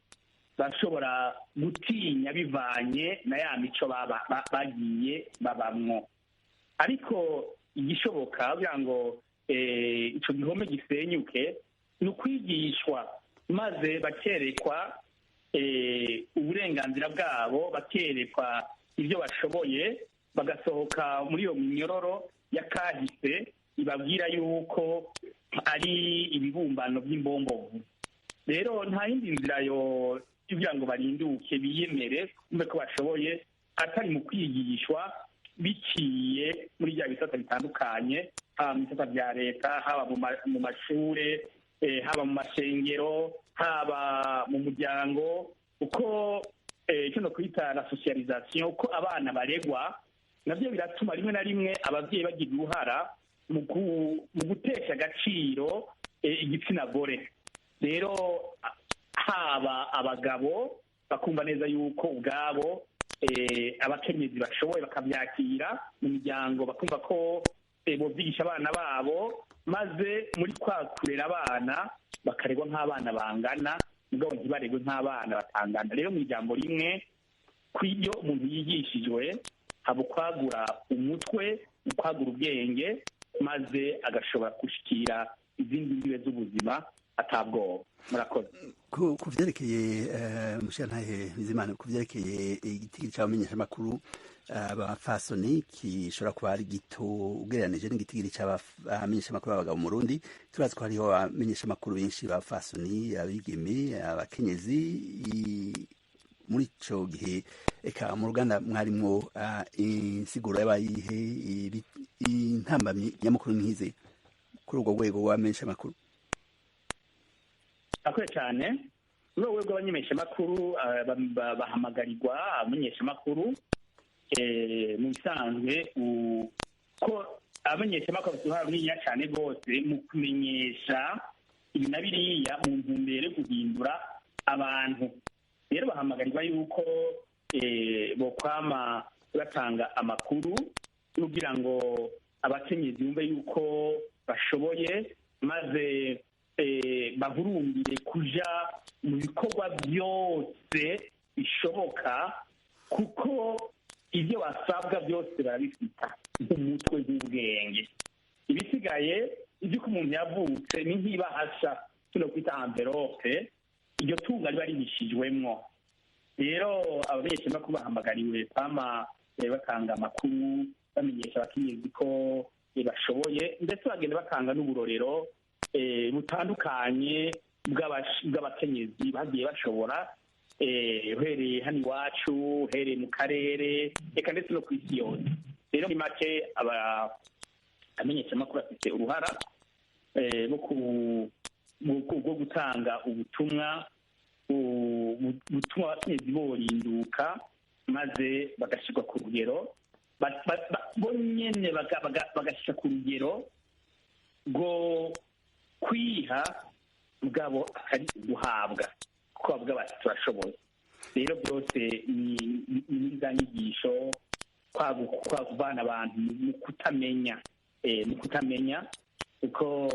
bashobora gutinya bivanye na ya mico bagiye babamwo, ariko igishoboka kugira ngo ico gihome gisenyuke ni ukwigishwa, maze bakerekwa uburenganzira bwabo, bakerekwa ibyo bashoboye, bagasohoka muri iyo minyororo y'akahise ibabwira yuko Ari ibibumbano by'imbombovu. Rero nta yindi nzira yo kugira ngo barinduke, biyemere, kumve ko bashoboye, atari mu kwigishwa biciye muri bya bisata bitandukanye, haba mu bisata bya leta, haba mu mashure, haba mu mashengero, haba mu muryango, uko icyo no kwita la socialisation, uko abana baregwa, nabyo biratuma rimwe na rimwe ababyeyi bagira uruhara mu gutesha agaciro igitsina gore. Rero haba abagabo bakumva neza yuko ubwabo abakenyezi bashoboye, bakabyakira mu miryango, bakumva ko bovyigisha abana babo, maze muri kwa kurera abana bakaregwa nk'abana bangana, mugabo ntibaregwe nk'abana batangana. Rero mu ijambo rimwe, kw'ibyo umuntu yigishijwe haba ukwagura umutwe, ukwagura ubwenge, maze agashobora gushikira izindi mbibe z'ubuzima atabwoba. Murakoze. Ku vyerekeye, mushirantahe Bizimana, ku vyerekeye igitigiri c'abamenyeshamakuru abafasoni gishobora kuba ari gito ugereranije n'igitigiri c'abamenyeshamakuru b'abagabo mu Burundi, turazi ko hariho abamenyeshamakuru benshi b'abafasoni, abigeme, abakenyezi. Muri ico gihe, eka mu ruganda mwarimwo, insiguro yabayihe? Intambamyi nyamukuru nkize kuri urwo rwego rw'abamenyeshamakuru? Akoye cyane. Muri urwo rwego rw'abamenyeshamakuru, bahamagarirwa abamenyeshamakuru mu bisanzwe ko abamenyeshamakuru bafite uruhare runiniya cyane rwose mu kumenyesha ibi na biriya mu ntumbero yo guhindura abantu. Rero bahamagarirwa yuko bokwama batanga amakuru kugira ngo abakenyezi bumve yuko bashoboye, maze bahurumbire kuja mu bikorwa byose bishoboka, kuko ibyo basabwa byose barabifita nk'umutwe, nk'ubwenge. Ibisigaye iby'uko umuntu yavutse ni nk'ibahasha, tuno kwita enveloppe, iryo tunga riba rihishijwemwo. Rero abamenyeshamakuru bahamagariwe kwama batanga amakuru, bamenyesha abakenyezi ko bashoboye, ndetse bagenda batanga n'uburorero butandukanye bw'abakenyezi bagiye bashobora, uhereye hano iwacu, uhereye mu karere, reka ndetse no ku isi yose. Rero muri make, abamenyeshamakuru bafite uruhara rwo gutanga ubutumwa butuma abakenyezi borinduka, maze bagashyirwa ku rugero bo nyene, bagashyira ku rugero rwo kwiha bwabo, atari guhabwa, kuko bavuga bati: "Turashoboye." Rero byose ni za nyigisho, kwakuvana abantu mu kutamenya, kuko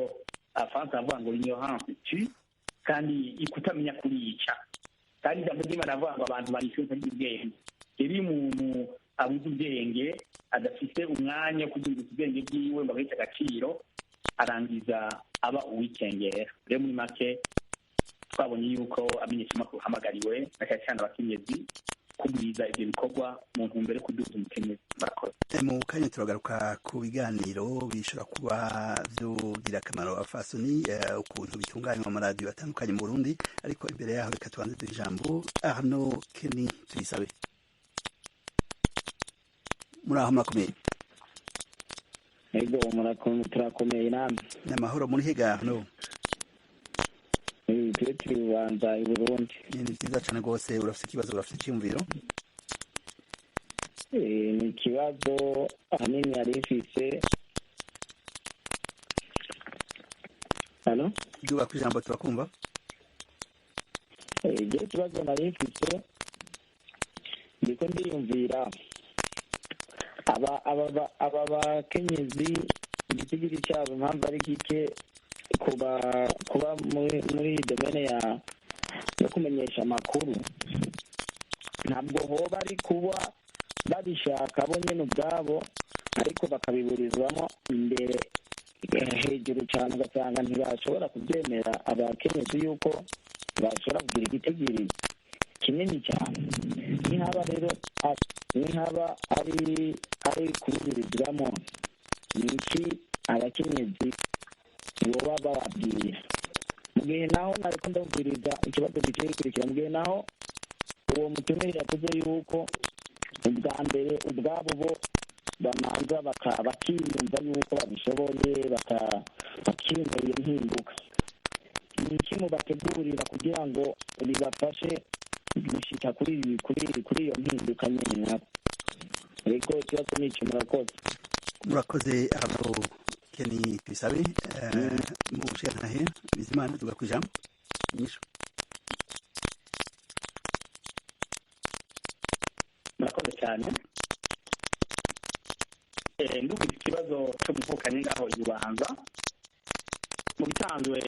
abafaransa bavuga ngo "L'ignorance tue", kandi kutamenya kurica. Kandi ijambo ry'Imana avuga ngo abantu barishe batagira ubwenge. Rero iyo umuntu abuze ubwenge, adafite umwanya wo kugira ubwenge bwiwe ngo abuhe agaciro, arangiza aba uwikengera. Rero muri make, twabonye yuko amenyeshamakuru hamagariwe na cyane cyane abakenyezi kugwiza ibyo bikorwa mu ntumbero yo kuduza umukenyezi. Murakoze. Mu kanya turagaruka ku biganiro bishobora kuba byogira akamaro abafasoni, ukuntu bitunganywa mu maradiyo atandukanye mu Burundi, ariko imbere yaho reka tubanze duhe ijambo Arno Kenny Tuyisabe. Muri aho murakomeye? Ego, turakomeye, namwe? Ni amahoro. Muri hega, Arno? Twe turi Bubanza i Burundi. Ni byiza cyane rwose. Urafite ikibazo, urafite icyiyumviro? Ni ikibazo ahanini yari ifise. Halo? Duga ku ijambo, turakumva. Igihe ikibazo nari mfise, ndiko ndiyumvira aba bakenyezi igitigiri cyabo impamvu ari gike kuba muri domaine yo kumenyesha amakuru. Ntabwo hoba ari kuba babishaka bo nyine ubwabo, ariko bakabiburizwamo imbere hejuru cyane, ugasanga ntibashobora kubyemera abakenyezi yuko bashobora kugira igitigiri kinini cyane. Nihaba rero nihaba ari kubiburizwamo, ni iki abakenyezi boba bababwira. Mu gihe naho nariko ndumviriza ikibazo giciye gikurikira, mu gihe naho uwo mutumire yavuze yuko ubwa mbere ubwabo bo bamanza bakiyumva yuko babishoboye, bakiyumva iyo mpinduka, ni iki mubategurira kugira ngo bibafashe gushika kuri iyo mpinduka nyene nabo? Rego ikibazo ni ico, murakoze. Murakoze abo Keni Tubisabe. Mu bushikantahe Bizimana, tuga kwijambo inyishu. Murakoze cyane. Ndumva ikibazo cyo guvukanye ngaho ibubanza. Mu bisanzwe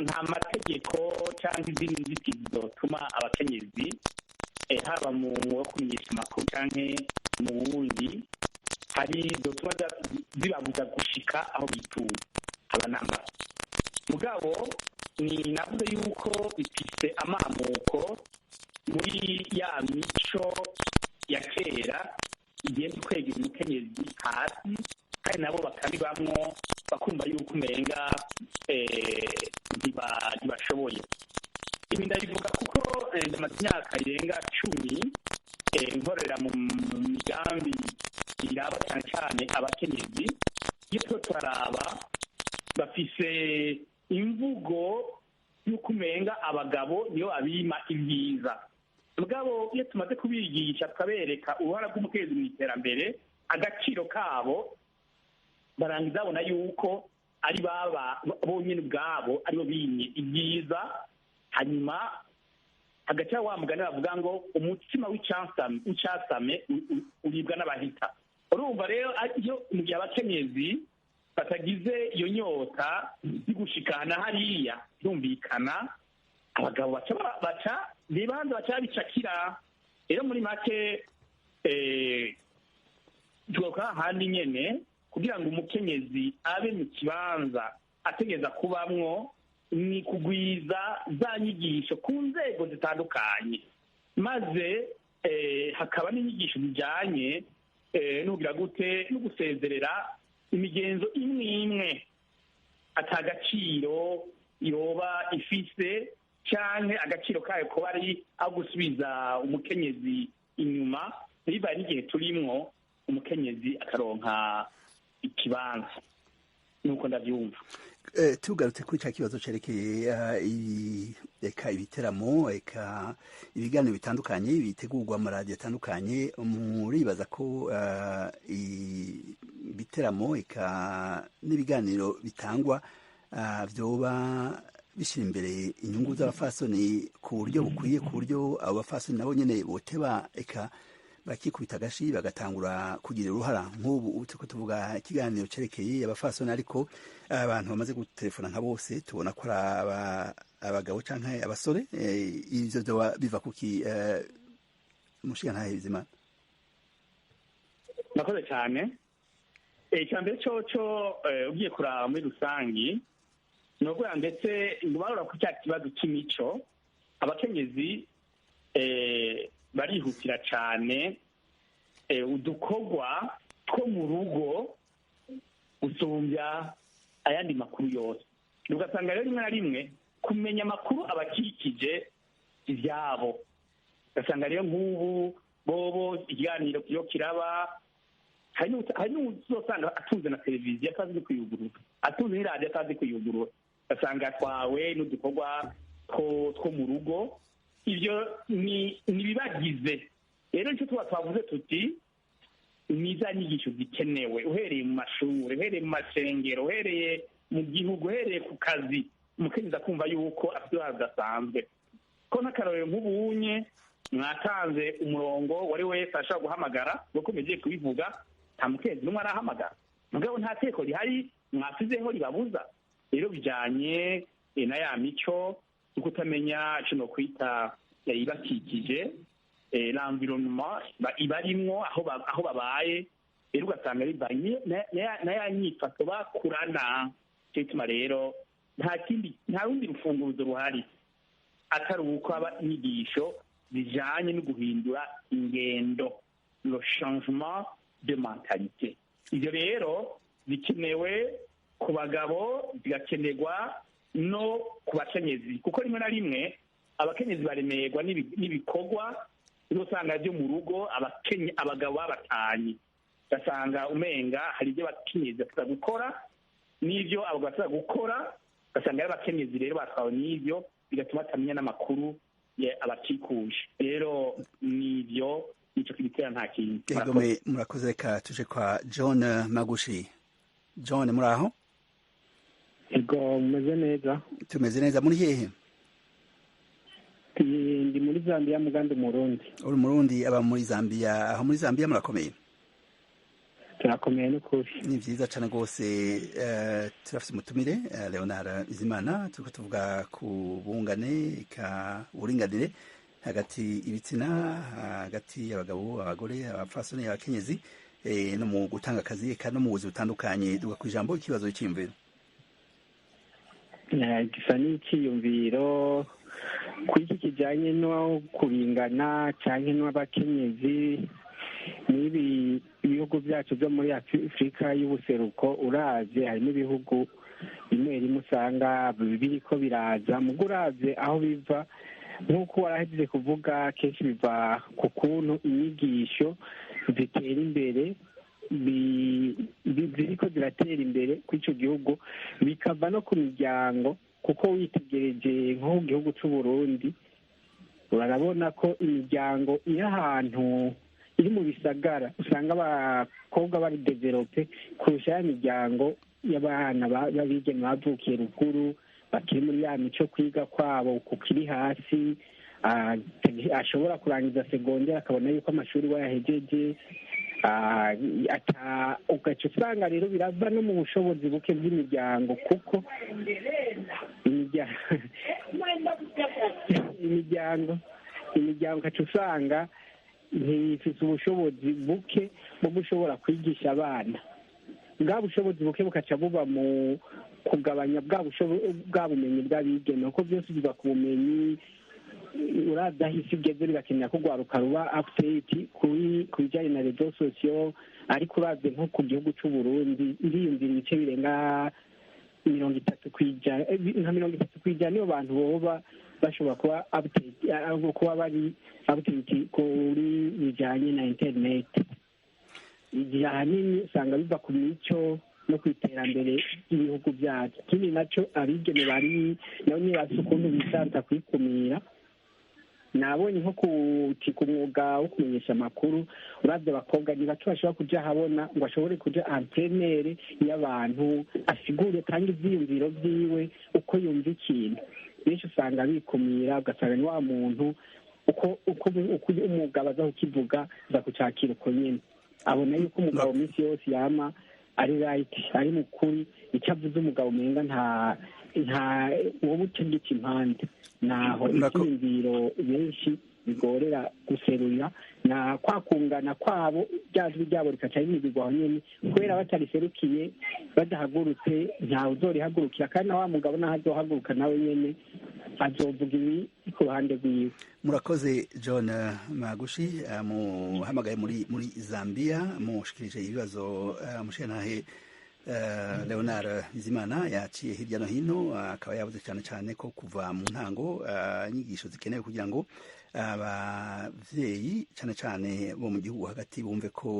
nta mategeko cyangwa izindi nzitizi zotuma abakenyezi, haba mu wo kumenyesha amakuru canke mu wundi, hari zotuma zibabuza gushika aho bituye haba namba. Mugabo ni navuze yuko bifise amamuko muri ya mico ya kera igenda ikwegera umukenyezi hasi, kandi nabo bakabibamwo bakumva yuko umenga ntibashoboye. Ibi ndabivuga kuko ndamaze imyaka irenga 10 nkorera mu migambi iraba cyane cyane abakenyezi. Iyo turiko turaraba bafise imvugo y'uko umenga abagabo niyo abima ibyiza. Mugabo iyo tumaze kubigisha tukabereka uruhara rw'umukenyezi mu iterambere, agaciro kabo, barangiza babona yuko ari baba bonyine ubwabo aribo bimye ibyiza. Hanyuma hagati wa mugani bavuga ngo umutsima w'icyasame uribwa n'abahita. Urumva rero iyo mu gihe abakenyezi batagize iyo nyota yo gushikana hariya, birumvikana abagabo baca bibanza baca bicakira. Rero muri make tugaruka hahandi nyene, kugira ngo umukenyezi abe mu kibanza ategereza kubamwo, ni kugwiza za nyigisho ku nzego zitandukanye, maze hakaba n'inyigisho zijanye n'ugira gute no gusezerera imigenzo imwe imwe atagaciro yoba ifise, canke agaciro kayo kuba ari aho gusubiza umukenyezi inyuma. Bibaye n'igihe turimwo umukenyezi akaronka ikibanza, nuko ndavyumva. Tugarutse kuri ca kibazo cerekeye eka ibiteramo, eka ibiganiro bitandukanye bitegurwa mu maradiyo atandukanye, muribaza ko ibiteramo eka n'ibiganiro bitangwa vyoba bishira imbere inyungu z'abafasoni ku buryo bukwiye, ku buryo abo bafasoni nabo nyene boteba eka bakikubita agashi bagatangura kugira uruhara? Nk'ubu turiko tuvuga ikiganiro cerekeye abafasoni, ariko abantu bamaze gutelefona nka bose tubona ko ari abagabo canke abasore. Ivyo vyoba biva kuki, mushigantahe Bizimana? Murakoze cyane. Icya mbere coco, ugiye kuraba muri rusangi, ni ukuvuga ndetse barora ku cya kibazo cy'imico, abakenyezi barihutira cyane udukorwa two mu rugo gusumbya ayandi makuru yose. Ugasanga rero rimwe na rimwe kumenya amakuru abakikije ibyabo, ugasanga rero nk'ubu bobo ikiganiro iyo kiraba, hari n'uzosanga atunze na televiziyo atazi kuyugurura, atunze n'iradiyo atazi kuyugurura, ugasanga atwawe n'udukorwa two mu rugo. Ibyo ni ibibagize. Rero nicyo tuba twavuze tuti ni za nyigisho zikenewe, uhereye mu mashuri, uhereye mu masengero, uhereye mu gihugu, uhereye ku kazi, umukenyezi akumva yuko afite uruhare rudasanzwe. Ko nk'akarorero nk'ubunye mwatanze umurongo wari wese ashobora guhamagara, nk'uko mugiye kubivuga, nta mukenyezi n'umwe arahamagara, mugabo nta teko rihari mwasizeho ribabuza. Rero bijanye na ya mico yo kutamenya ico nokwita ibakikije, l'environnement ibarimwo, aho babaye. Rero ugasanga bivanye na ya nyifato bakurana. Ico gituma rero nta kindi, nta rundi rufunguruzo ruhari atari uko haba inyigisho zijanye no guhindura ingendo, le changement de mentalité. Ivyo rero bikenewe ku bagabo, zigakenerwa no ku bakenyezi, kuko rimwe na rimwe abakenyezi baremerwa n'ibikorwa usanga byo mu rugo abagabo babatanye, ugasanga umenga hari ibyo abakenyezi bashobora gukora n'ibyo abagabo bashobora gukora, ugasanga ari abakenyezi rero batwawe n'ibyo, bigatuma batamenya n'amakuru abakikuje. Rero n'ibyo nicyo kibitera, nta kindi. Egome, murakoze. Reka tuje kwa John Magushi. John, muri aho? Ego, mumeze neza? Tumeze neza. Muri hehe? Ndi muri Zambia, mugandi Murundi. Uri Murundi aba muri Zambia. Aho muri Zambia murakomeye? Turakomeye n'ukuri. Ni vyiza cane rwose. Turafise umutumire Leonard Bizimana, turiko tuvuga ku bungane ka uburinganire hagati ibitsina, hagati y'abagabo, abagore, abapfasoni, abakenyezi, no mu gutanga akazi, eka no mu buzi butandukanye. Duga ku ijambo, ikibazo cy'iyumviro. Gisa n'icyiyumviro kuri iki kijyanye no kuringana cyangwa n'abakenyezi n'ibi ibihugu byacu byo muri Afurika y'ubuseruko. Uravye harimo ibihugu bimwe rimwe usanga biriko biraza, mugo uravye aho biva, nk'uko warahejeje kuvuga, kenshi biva ku kuntu inyigisho zitera imbere, ziriko ziratera imbere kuri ico gihugu, bikava no ku miryango, kuko witegereje nko mu gihugu c'u Burundi urarabona ko imiryango iri ahantu iri mu bisagara usanga abakobwa bari développés kurusha ya miryango y'abana b'abigeme bavukiye ruguru, bakiri muri ya mico, kwiga kwabo kukiri hasi, ashobora kurangiza secondaire akabona yuko amashuri wayahejeje. Ugaca usanga rero birava no mu bushobozi buke bw'imiryango, kuko imiryango ugaca usanga ntifise ubushobozi buke bwo gushobora kwigisha abana. Bwa bushobozi buke bukaca buba mu kugabanya bwa bumenyi bw'abigeme, kuko byose biva ku bumenyi. Uravye aho isi igeze, birakenera ko urwaruka ruba update ku bijanye na réseaux sociaux, ariko uravye nko ku gihugu c'u Burundi, ndiyumvira ibice birenga 30%, nka 30% nibo bantu boba bashobora kuba update, kuba bari update kuri bijanye na internet. Igihe ahanini usanga biva ku mico no ku iterambere ry'ibihugu byacu. Ikindi naco, abigeme bari nabo ntibafise ukuntu bisanza kwikumira. Nabonye nko ku mwuga wo kumenyesha amakuru, uravye abakobwa ni bato bashobora kuja ahabona ngo ashobore kuja en plein y'abantu, asigure kandi ivyiyumviro vyiwe, uko yumva ikintu. Benshi usanga bikumira, ugasanga ni wa muntu uko umugabo aza kukivuga aza kucakira uko nyene, abona yuko umugabo minsi yose yama ari right, ari mukuri. Icyo avuze umugabo umenga nta wowe utegeka impande, naho ibyiyumviro benshi bigorera guserura na kwa kungana kwabo, rya jwi ryabo rikaca rinigirwa aho nyene kubera batariserukiye, badahagurutse ntawe uzorihagurukira, kandi na wa mugabo naho azohaguruka nawe nyene azovuga ibi ku ruhande rwiwe. Murakoze, John Magushi, muhamagaye muri Zambia, mushikirije ibibazo. Mushirantahe Leonard Bizimana yaciye hirya no hino, akaba yavuze cyane cyane ko kuva mu ntango inyigisho zikenewe kugira ngo abavyeyi, cyane cyane bo mu gihugu hagati, bumve ko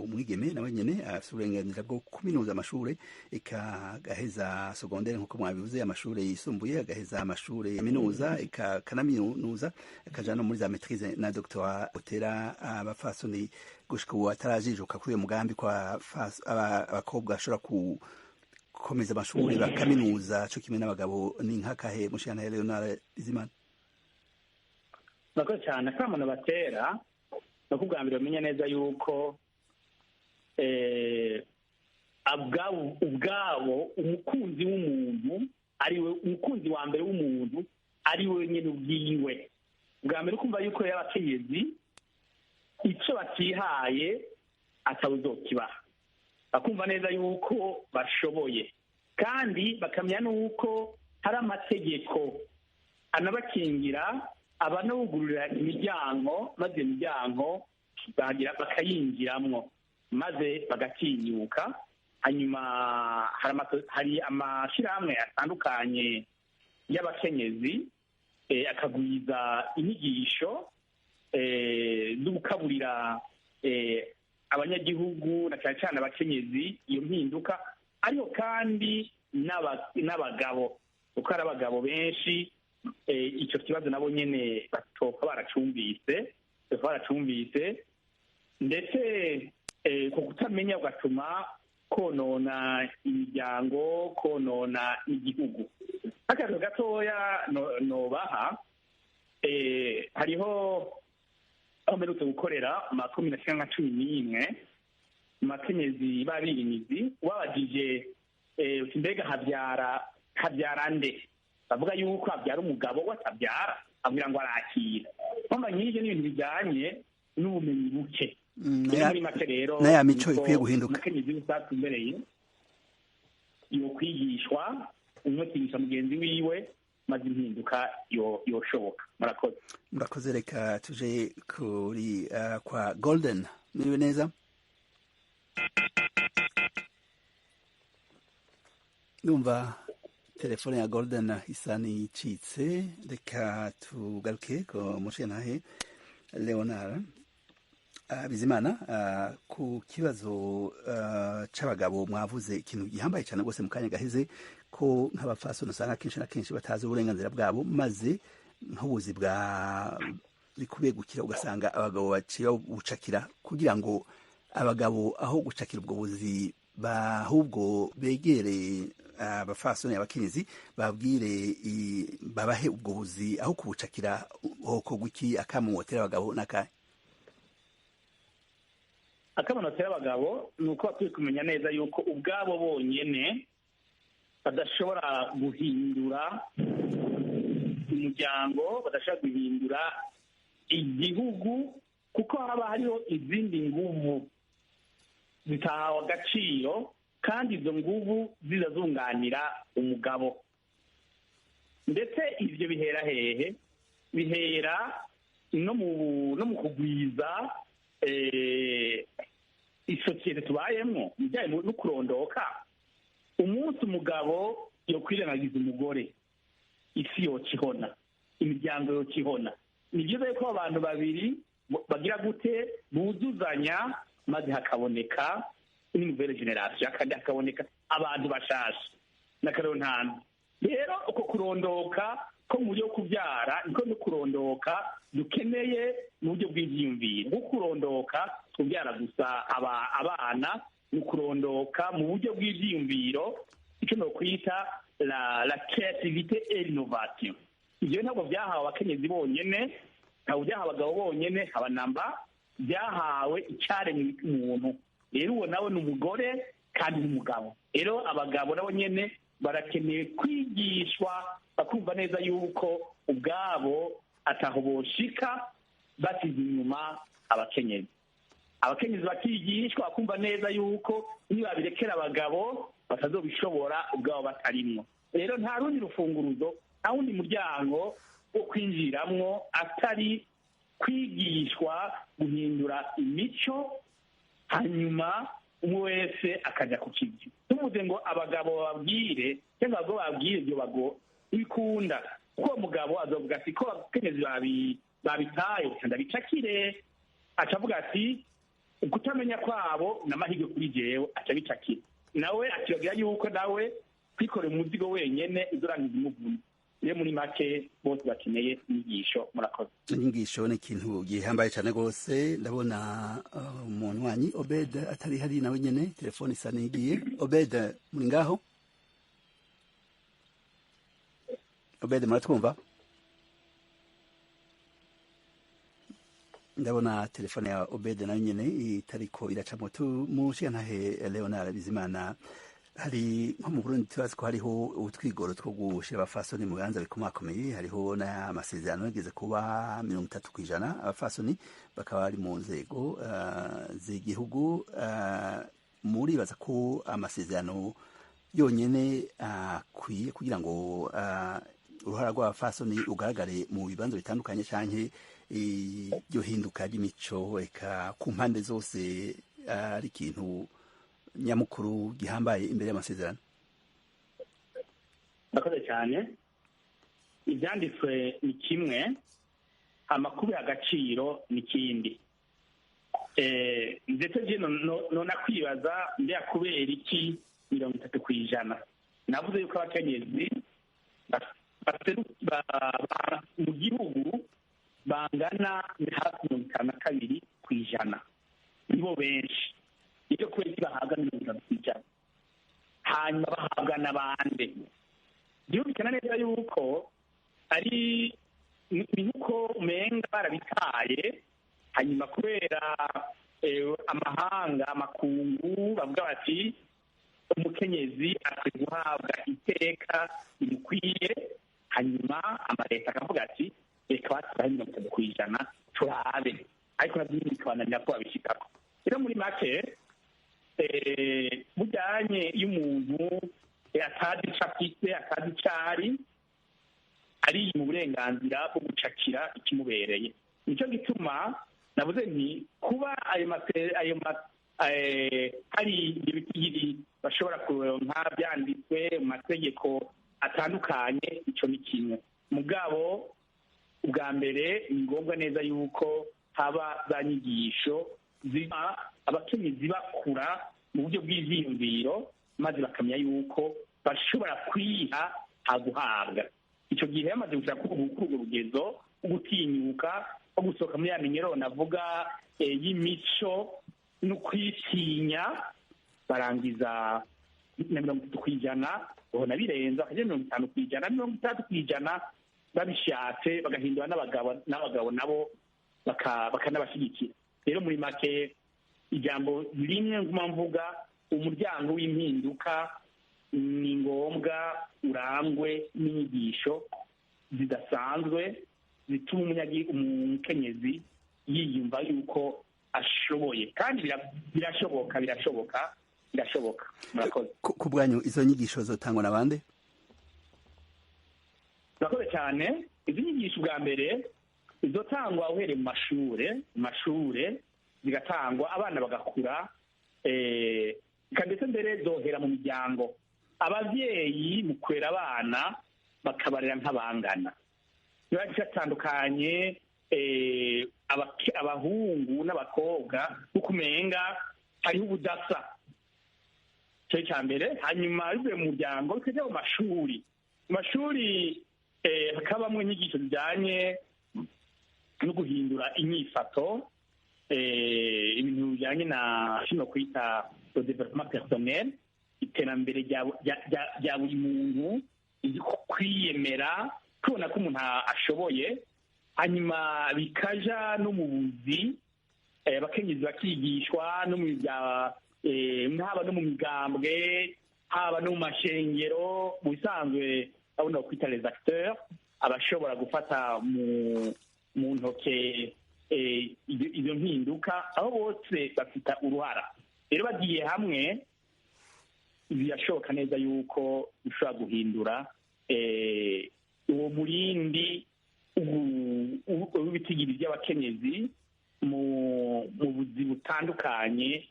umwigeme nawe nyene afite uburenganzira bwo kuminuza amashure, eka agaheza secondaire nkuko mwabivuze, amashure yisumbuye, agaheza amashure kaminuza, eka kanaminuza, akaja no muri za maîtrise na doctorat. Utera abafasoni gushika ubu atarajijuka kuri uyo mugambi kwa abakobwa bashobora gukomeza amashuri bakaminuza co kimwe n'abagabo ni nk'akahe, mushirantahe Leonard Bizimana? Murakoze cyane. Akamaro batera ni uko ubwa mbere bamenya neza yuko ubwabo umukunzi w'umuntu ari we umukunzi wa mbere w'umuntu, ari we nyine ubwiwe. Ubwa mbere ukumva yuko rero abakenyezi icyo batihaye atawuzokibaha, bakumva neza yuko bashoboye, kandi bakamenya n'uko hari amategeko anabakingira, abanawugururira imiryango, maze iyo miryango bakayinjiramwo, maze bagatinyuka. Hanyuma hari amashyirahamwe atandukanye y'abakenyezi, akagwiza inyigisho zo gukaburira abanyagihugu na cyane cyane abakenyezi iyo mpinduka, ariko kandi n'abagabo, kuko hari abagabo benshi icyo kibazo nabo nyene batoka baracumbise, ndetse ku kutamenya ugatuma konona imiryango, konona igihugu. Akazi gatoya nobaha, hariho aho mperutse gukorera makumyabiri na kimwe nka 11 makenyezi b'abirimizi, wabajije uti mbega habyara nde, bavuga yuko habyara umugabo, we atabyara, abwira ngo arakira. Mpamvu nyinshi n'ibintu bijyanye n'ubumenyi buke. Muri make rero n'aya mico ikwiye guhinduka. Umukenyezi wese yo kwigishwa, umwe akigisha mugenzi wiwe, maze impinduka yoshoboka. Murakoze. Murakoze. Reka tuje kuri kwa Golden. Miriwe neza? Numva telefone ya Golden isa n'icitse. Reka tugaruke ku mushintahe Leonard Bizimana, ku kibazo c'abagabo. Mwavuze ikintu gihambaye cyane rwose mu kanya gaheze, ko nk'abapfasoni usanga kenshi na kenshi batazi uburenganzira bwabo, maze nk'ubuzi bwa bikubegukira ugasanga abagabo baciye bucakira, kugira ngo abagabo aho gucakira ubwo buzi ahubwo begere abafasoni, abakenyezi, babwire babahe ubwo buzi aho kubucakira. Hokorwa iki? Akamotera abagabo n'akahe? Akamanotera abagabo ni uko bakwiye kumenya neza yuko ubwabo bonyene badashobora guhindura umuryango, badashobora guhindura igihugu, kuko haba hariho izindi nguvu zitahawe agaciro, kandi izo nguvu ziza zunganira umugabo. Ndetse ivyo bihera hehe? Bihera no mu kugwiza isosiyete tubayemwo, ibijyanye no kurondoka. Umunsi umugabo yokwirengagiza umugore, isi yoca ihona, imiryango yoca ihona. Ni byiza yuko abantu babiri bagira gute, buzuzanya, maze hakaboneka nouvelle génération, kandi hakaboneka abantu bashasha n'akarero ntanze. Rero uko kurondoka ko mu buryo kubyara niko no kurondoka dukeneye mu buryo bw'ibyiyumviro. Nko kurondoka kubyara gusa abana, ni ukurondoka mu buryo bw'ibyiyumviro, icyo nokwita la créativité et l'innovation. Ibyo ntabwo byahawe abakenyezi bonyene, ntabwo byahawe abagabo bonyene, haba namba byahawe icyaremwe umuntu. Rero uwo nawe ni umugore kandi n'umugabo. Rero abagabo nabo nyene barakeneye kwigishwa, bakumva neza yuko ubwabo ataho boshika basize inyuma abakenyezi. Abakenyezi bakigishwa bakumva neza yuko nibabirekera abagabo batazobishobora ubwabo batarimwo. Rero nta rundi rufunguruzo, nta wundi muryango wo kwinjiramwo atari kwigishwa guhindura imico, hanyuma umwe wese akajya ku kivi. Tuvuze ngo abagabo bababwire cyangwa abagabo bababwire, ibyo bago bikunda, kuko uwo mugabo azovuga ati ko abakenyezi babitaye ndabicakire, acavuga ati ukutamenya kwabo n'amahirwe kuri jewe, acabicakira. Nawe akibagira yuko nawe kwikorera umuzigo wenyene uzorangiza umuvuna. Rero muri make bose bakeneye inyigisho. Murakoze. Inyigisho ni ikintu gihambaye cyane rwose. Ndabona umuntu wanyi Obed atari hari, nawe nyene telefone isa n'igiye. Obed, muri ngaho? Obed, muratwumva? Ndabona telefone ya Obed nayo nyene itariko iracamo. Mushigantahe Leonard Bizimana, hari nko mu Burundi turazi ko hariho utwigoro two gushira abafasoni mu bibanza bikomakomeye, hariho n'amasezerano yageze kuba 30% abafasoni bakaba bari mu nzego z'igihugu. Muribaza ko amasezerano yonyene akwiye kugira ngo uruhara rw'abafasoni rugaragare mu bibanza bitandukanye, canke iryo hinduka ry'imico eka ku mpande zose ari ikintu nyamukuru gihambaye imbere y'amasezerano? Murakoze cyane. Ibyanditswe ni kimwe, amakuru y'agaciro ni ikindi. Ndetse nonakwibaza mbega kubera iki 30%? Navuze yuko abakenyezi mu gihugu bangana hafi 52%, nibo benshi. Ibyo kubera iki bahabwa 30%? Hanyuma bahabwa n'abande? Byumvikana neza yuko ari ni nkuko umenga barabitaye, hanyuma kubera amahanga amakungu bavuga bati umukenyezi akwiye guhabwa iteka rimukwiye, hanyuma amaleta akavuga ati reka baturahe 30% turabe, ariko nabyo bikabananira ko babishikako. Rero muri make bujyanye iyo umuntu atazi ico afise, atazi ico ari, ari mu burenganzira bwo gucakira ikimubereye. Nicyo gituma navuze nti kuba ayo hari ibitigiri bashobora kuronka byanditswe mu mategeko atandukanye, ico ni kimwe. Mugabo ubwa mbere ni ngombwa neza yuko haba za nyigisho ziba abakenyezi bakura mu buryo bw'ivyiyumviro, maze bakamenya yuko bashobora kwiha haguhabwa. Icyo gihe bamaze gushaka kuri urwo rugezo rwo gutinyuka, wo gusohoka muri ya minyero navuga y'imico no kwitinya, barangiza na 30%, babona birenza bakajya 50%, 60% babishatse, bagahindura n'abagabo nabo bakanabashyigikira. Rero muri make ijambo rimwe nguma mvuga, umuryango w'impinduka ni ngombwa urangwe n'inyigisho zidasanzwe zituma umukenyezi yiyumva yuko ashoboye, kandi birashoboka, birashoboka, birashoboka. Murakoze. Ku bwanyu izo nyigisho zotangwa na bande? Murakoze cyane. Izi nyigisho bwa mbere zotangwa uhereye mu mashure, zigatangwa abana bagakura, ndetse mbere zohera mu miryango. Abavyeyi mu kwera abana bakabarera nk'abangana, biba bitandukanye abahungu n'abakobwa, kuko umenga hariho ubudasa. Ico ca mbere. Hanyuma bivuye mu muryango bikajya mu mashuri. Mu mashuri hakabamwo inyigisho zijanye no guhindura inyifato, ibintu bijanye na kino kwita le développement personnel, iterambere rya buri muntu, kwiyemera, kubona ko umuntu ashoboye. Hanyuma bikaja no mu buzi, abakenyezi bakigishwa no mu bya haba no mu migambwe, haba no mu mashengero. Mu bisanzwe babona kwita les acteurs, abashobora gufata mu ntoke izo mpinduka, aho bose bafite uruhara. Rero bagiye hamwe birashoboka neza yuko ushobora guhindura uwo murindi w'ibitigiri by'abakenyezi mu buzi butandukanye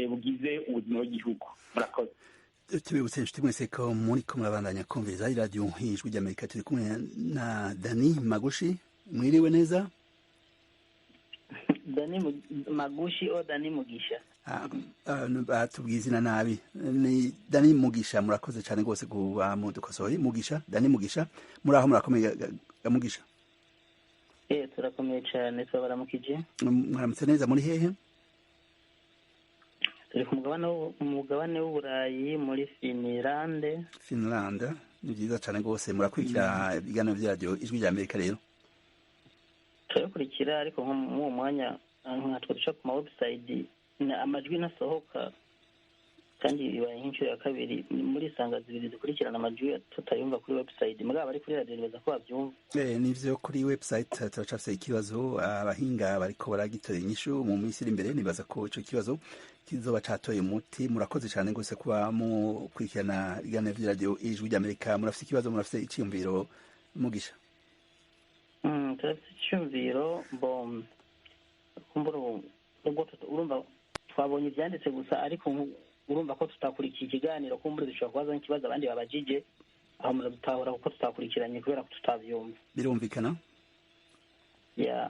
bugize ubuzima bw'igihugu. Murakoze. Tubibutse inshuti mwese ko muriko murabandanya kumviriza iradiyo Ijwi ry'Amerika. Turi kumwe na Dani Magushi. Mwiriwe neza? Dani Magushi o Dani Mugisha? Batubwiye izina nabi, ni Dani Mugisha. Murakoze cyane rwose kuba mudukosoye. Mugisha, Dani Mugisha, muraho? Murakomeye Mugisha? Turakomeye cyane, turabaramukije. Mwaramutse neza. Muri hehe? Turi ku mugabane w'Uburayi, muri Finlande. Finlande ni byiza cyane rwose. Murakurikira ibiganiro by'iradiyo Ijwi rya Amerika rero? Turabikurikira, ariko nko muri uwo mwanya nkatwe duca ku ma website amajwi ntasohoka, kandi bibaye nk'inshuro ya kabiri muri isanga zibiri zikurikirana amajwi tutayumva kuri website. Mugabo ari kuri radiyo nibaza ko babyumva. Nivyo, kuri website turacafise ikibazo, abahinga bariko baragitora inyishu. Mu minsi iri imbere nibaza ko ico kibazo kizoba catoye umuti. Murakoze cyane rwose kuba mukurikirana ibiganiro vy'iradiyo Ijwi ry'Amerika. Murafise ikibazo, murafise iciyumviro, Mugisha? Turafise iciyumviro. Kumbura urumva twabonye ivyanditse gusa, ariko Urumva ko tutakurikiye ikiganiro, kumbure dushobora kubaza nk'ikibazo abandi babajije, aho muradutahura kuko tutakurikiranye kubera ko tutabyumva. Birumvikana. Ya,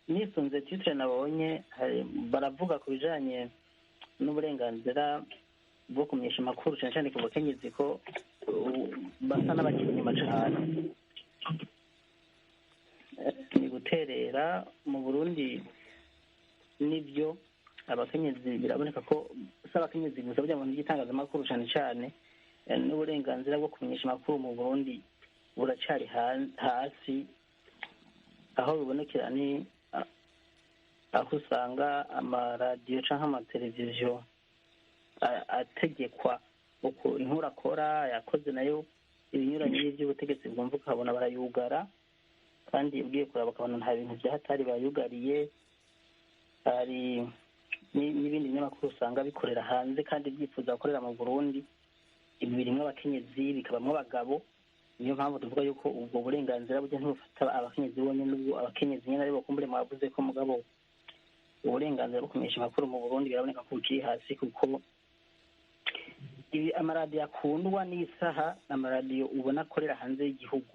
nisunze titre nabonye, baravuga ku bijanye n'uburenganzira bwo kumenyesha amakuru, cyane cyane ku bakenyezi, ko basa n'abakiri inyuma cane. Ni guterera mu Burundi nibyo, abakenyezi biraboneka ko si abakenyezi gusa burya mu bintu by'itangazamakuru, cyane cyane n'uburenganzira bwo kumenyesha amakuru mu Burundi buracari hasi. Aho bibonekera ni aho usanga amaradiyo canke amateleviziyo ategekwa uko inkuru akora, yakoze nayo ibinyuranye n'ivy'ubutegetsi bwumva, ukabona barayugara, kandi ugiye kuraba ukabona nta bintu vya hatari bayugariye. Hari n'ibindi binyamakuru usanga bikorera hanze kandi byifuza gukorera mu Burundi, ibi birimwo abakenyezi, bikabamwo abagabo. Niyo mpamvu tuvuga yuko ubwo burenganzira burya ntibufata abakenyezi bonyene, n'ubwo abakenyezi nyene aribo kumbure mwavuze ko, mugabo uburenganzira bwo kumenyesha amakuru mu Burundi biraboneka ko bukiri hasi, kuko ibi amaradiyo akundwa n'isaha, amaradiyo ubona akorera hanze y'igihugu,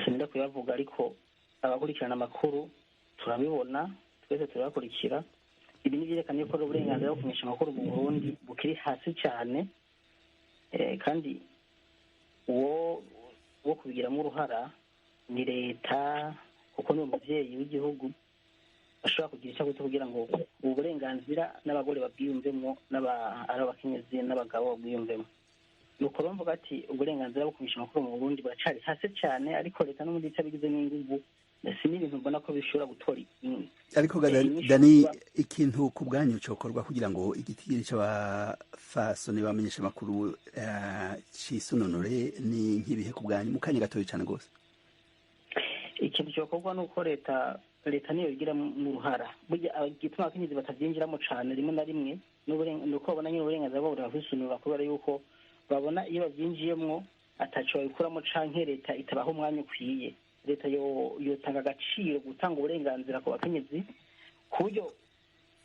sinda kuyavuga, ariko abakurikirana amakuru turabibona twese, turabakurikira. Ibi ni byerekana yuko uburenganzira bwo kumenyesha amakuru mu Burundi bukiri hasi cyane, kandi uwo wo kubigiramo uruhara ni leta, kuko ni umuvyeyi w'igihugu ashobora kugira icyo akoze kugira ngo ubu burenganzira n'abagore babwiyumvemo, ari abakenyezi n'abagabo babwiyumvemo. Nuko rero mvuga ati uburenganzira bwo kumenyesha amakuru mu Burundi buracari hasi cyane, ariko leta n'ubundi itabigizemo inguvu, si n'ibintu mbona ko bishobora gutora. Ariko Dani, ikintu ku bwanyu cokorwa kugira ngo igitigiri c'abafasoni bamenyesha amakuru cisununure ni nk'ibihe ku bwanyu, mu kanya gatoya cane rwose? Ikintu cokorwa ni uko leta niyo bigira mu ruhara. Burya igituma abakenyezi batavyinjiramo cane rimwe na rimwe ni uko babona nyine uburenganzira bwabo burakwisununura, kubera yuko babona iyo bavyinjiyemwo ataco babikuramo, canke leta itabaha umwanya ukwiye. Leta yotanga agaciro gutanga uburenganzira ku bakenyezi, ku buryo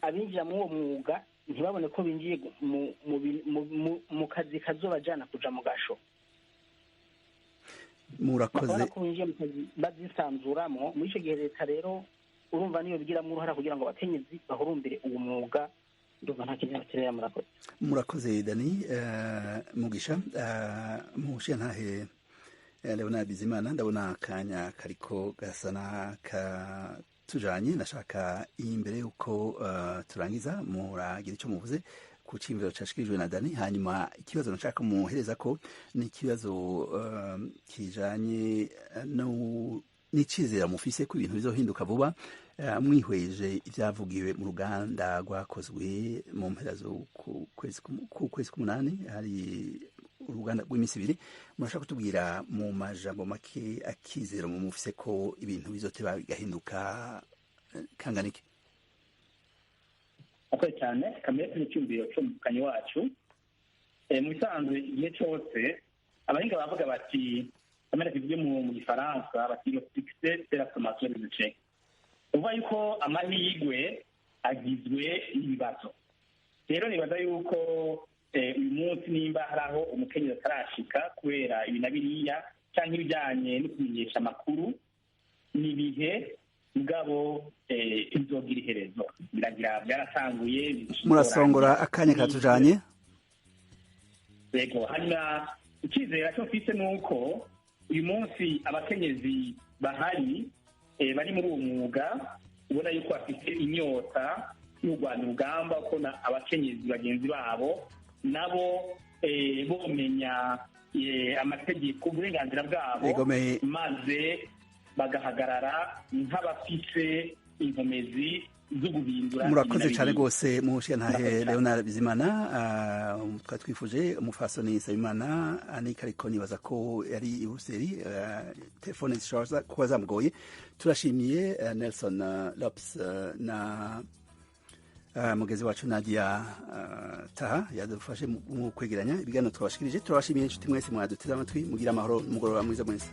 abinjira muri uwo mwuga ntibabone ko binjiye mu kazi kazobajana kuja mu gasho. Murakoze. Bakabona ko binjiye mu kazi bazisanzuramwo. Muri ico gihe leta rero urumva niyo bigiramo uruhara kugira ngo abakenyezi bahurumbire uwo mwuga. Ndumva nta kindi nabaterera, murakoze. Murakoze Dani Mugisha. Mushiyantahe Leonard Bizimana, ndabona akanya kariko gasa n'akatujanye. Nashaka imbere yuko turangiza muragira ico muvuze ku ciyumviro cashikirijwe na Dani. Hanyuma ikibazo nashaka muhereza ko ni ikibazo kijanye n'icizera mufise ko ibintu bizohinduka vuba, mwihweje ivyavugiwe mu ruganda rwakozwe mu mpera z'ukwezi k'umunani, hari uruganda rw'iminsi ibiri. Murashaka kutubwira mu majambo make akizero mu mufise ko ibintu bizoteba bigahinduka kangana iki? Akoze cyane kamere n'icyumviro cy'umukanyi wacu. Mu bisanzwe igihe cyose abahinga bavuga bati, kamere kivuye mu Gifaransa bati "le succès, c'est la sommation des échecs", uvuga yuko amahirwe agizwe n'ibibazo. Rero nibaza yuko uyu munsi nimba hari aho umukenyezi atarashika kubera ibi na biriya cyangwa ibijyanye no kumenyesha amakuru, ni ibihe, mugabo bizogira iherezo, biragira byaratanguye. Murasongora, akanya katujanye. Yego, hanyuma icyizere cyo mfise ni uko uyu munsi abakenyezi bahari bari muri uwo mwuga, ubona yuko bafite inyota y'urwanya urugamba, ko abakenyezi bagenzi babo nabo bomenya amategeko, uburenganzira bwabo, maze bagahagarara nk'abafise inkomezi zo guhindura. Murakoze cyane rwose mushiyantahe Leonard Bizimana. Twari twifuje umufasoni Nsabimana Anika, ariko nibaza ko yari i Buruseli, telefone zishobora kuba zamugoye. Turashimiye Nelson Lopes na mugezi wacu Nadia Taha yadufashe mu kwegeranya ibiganiro twabashikirije. Turabashimiye inshuti mwese mwaduteze amatwi. Mugira amahoro, mugoroba mwiza mwese.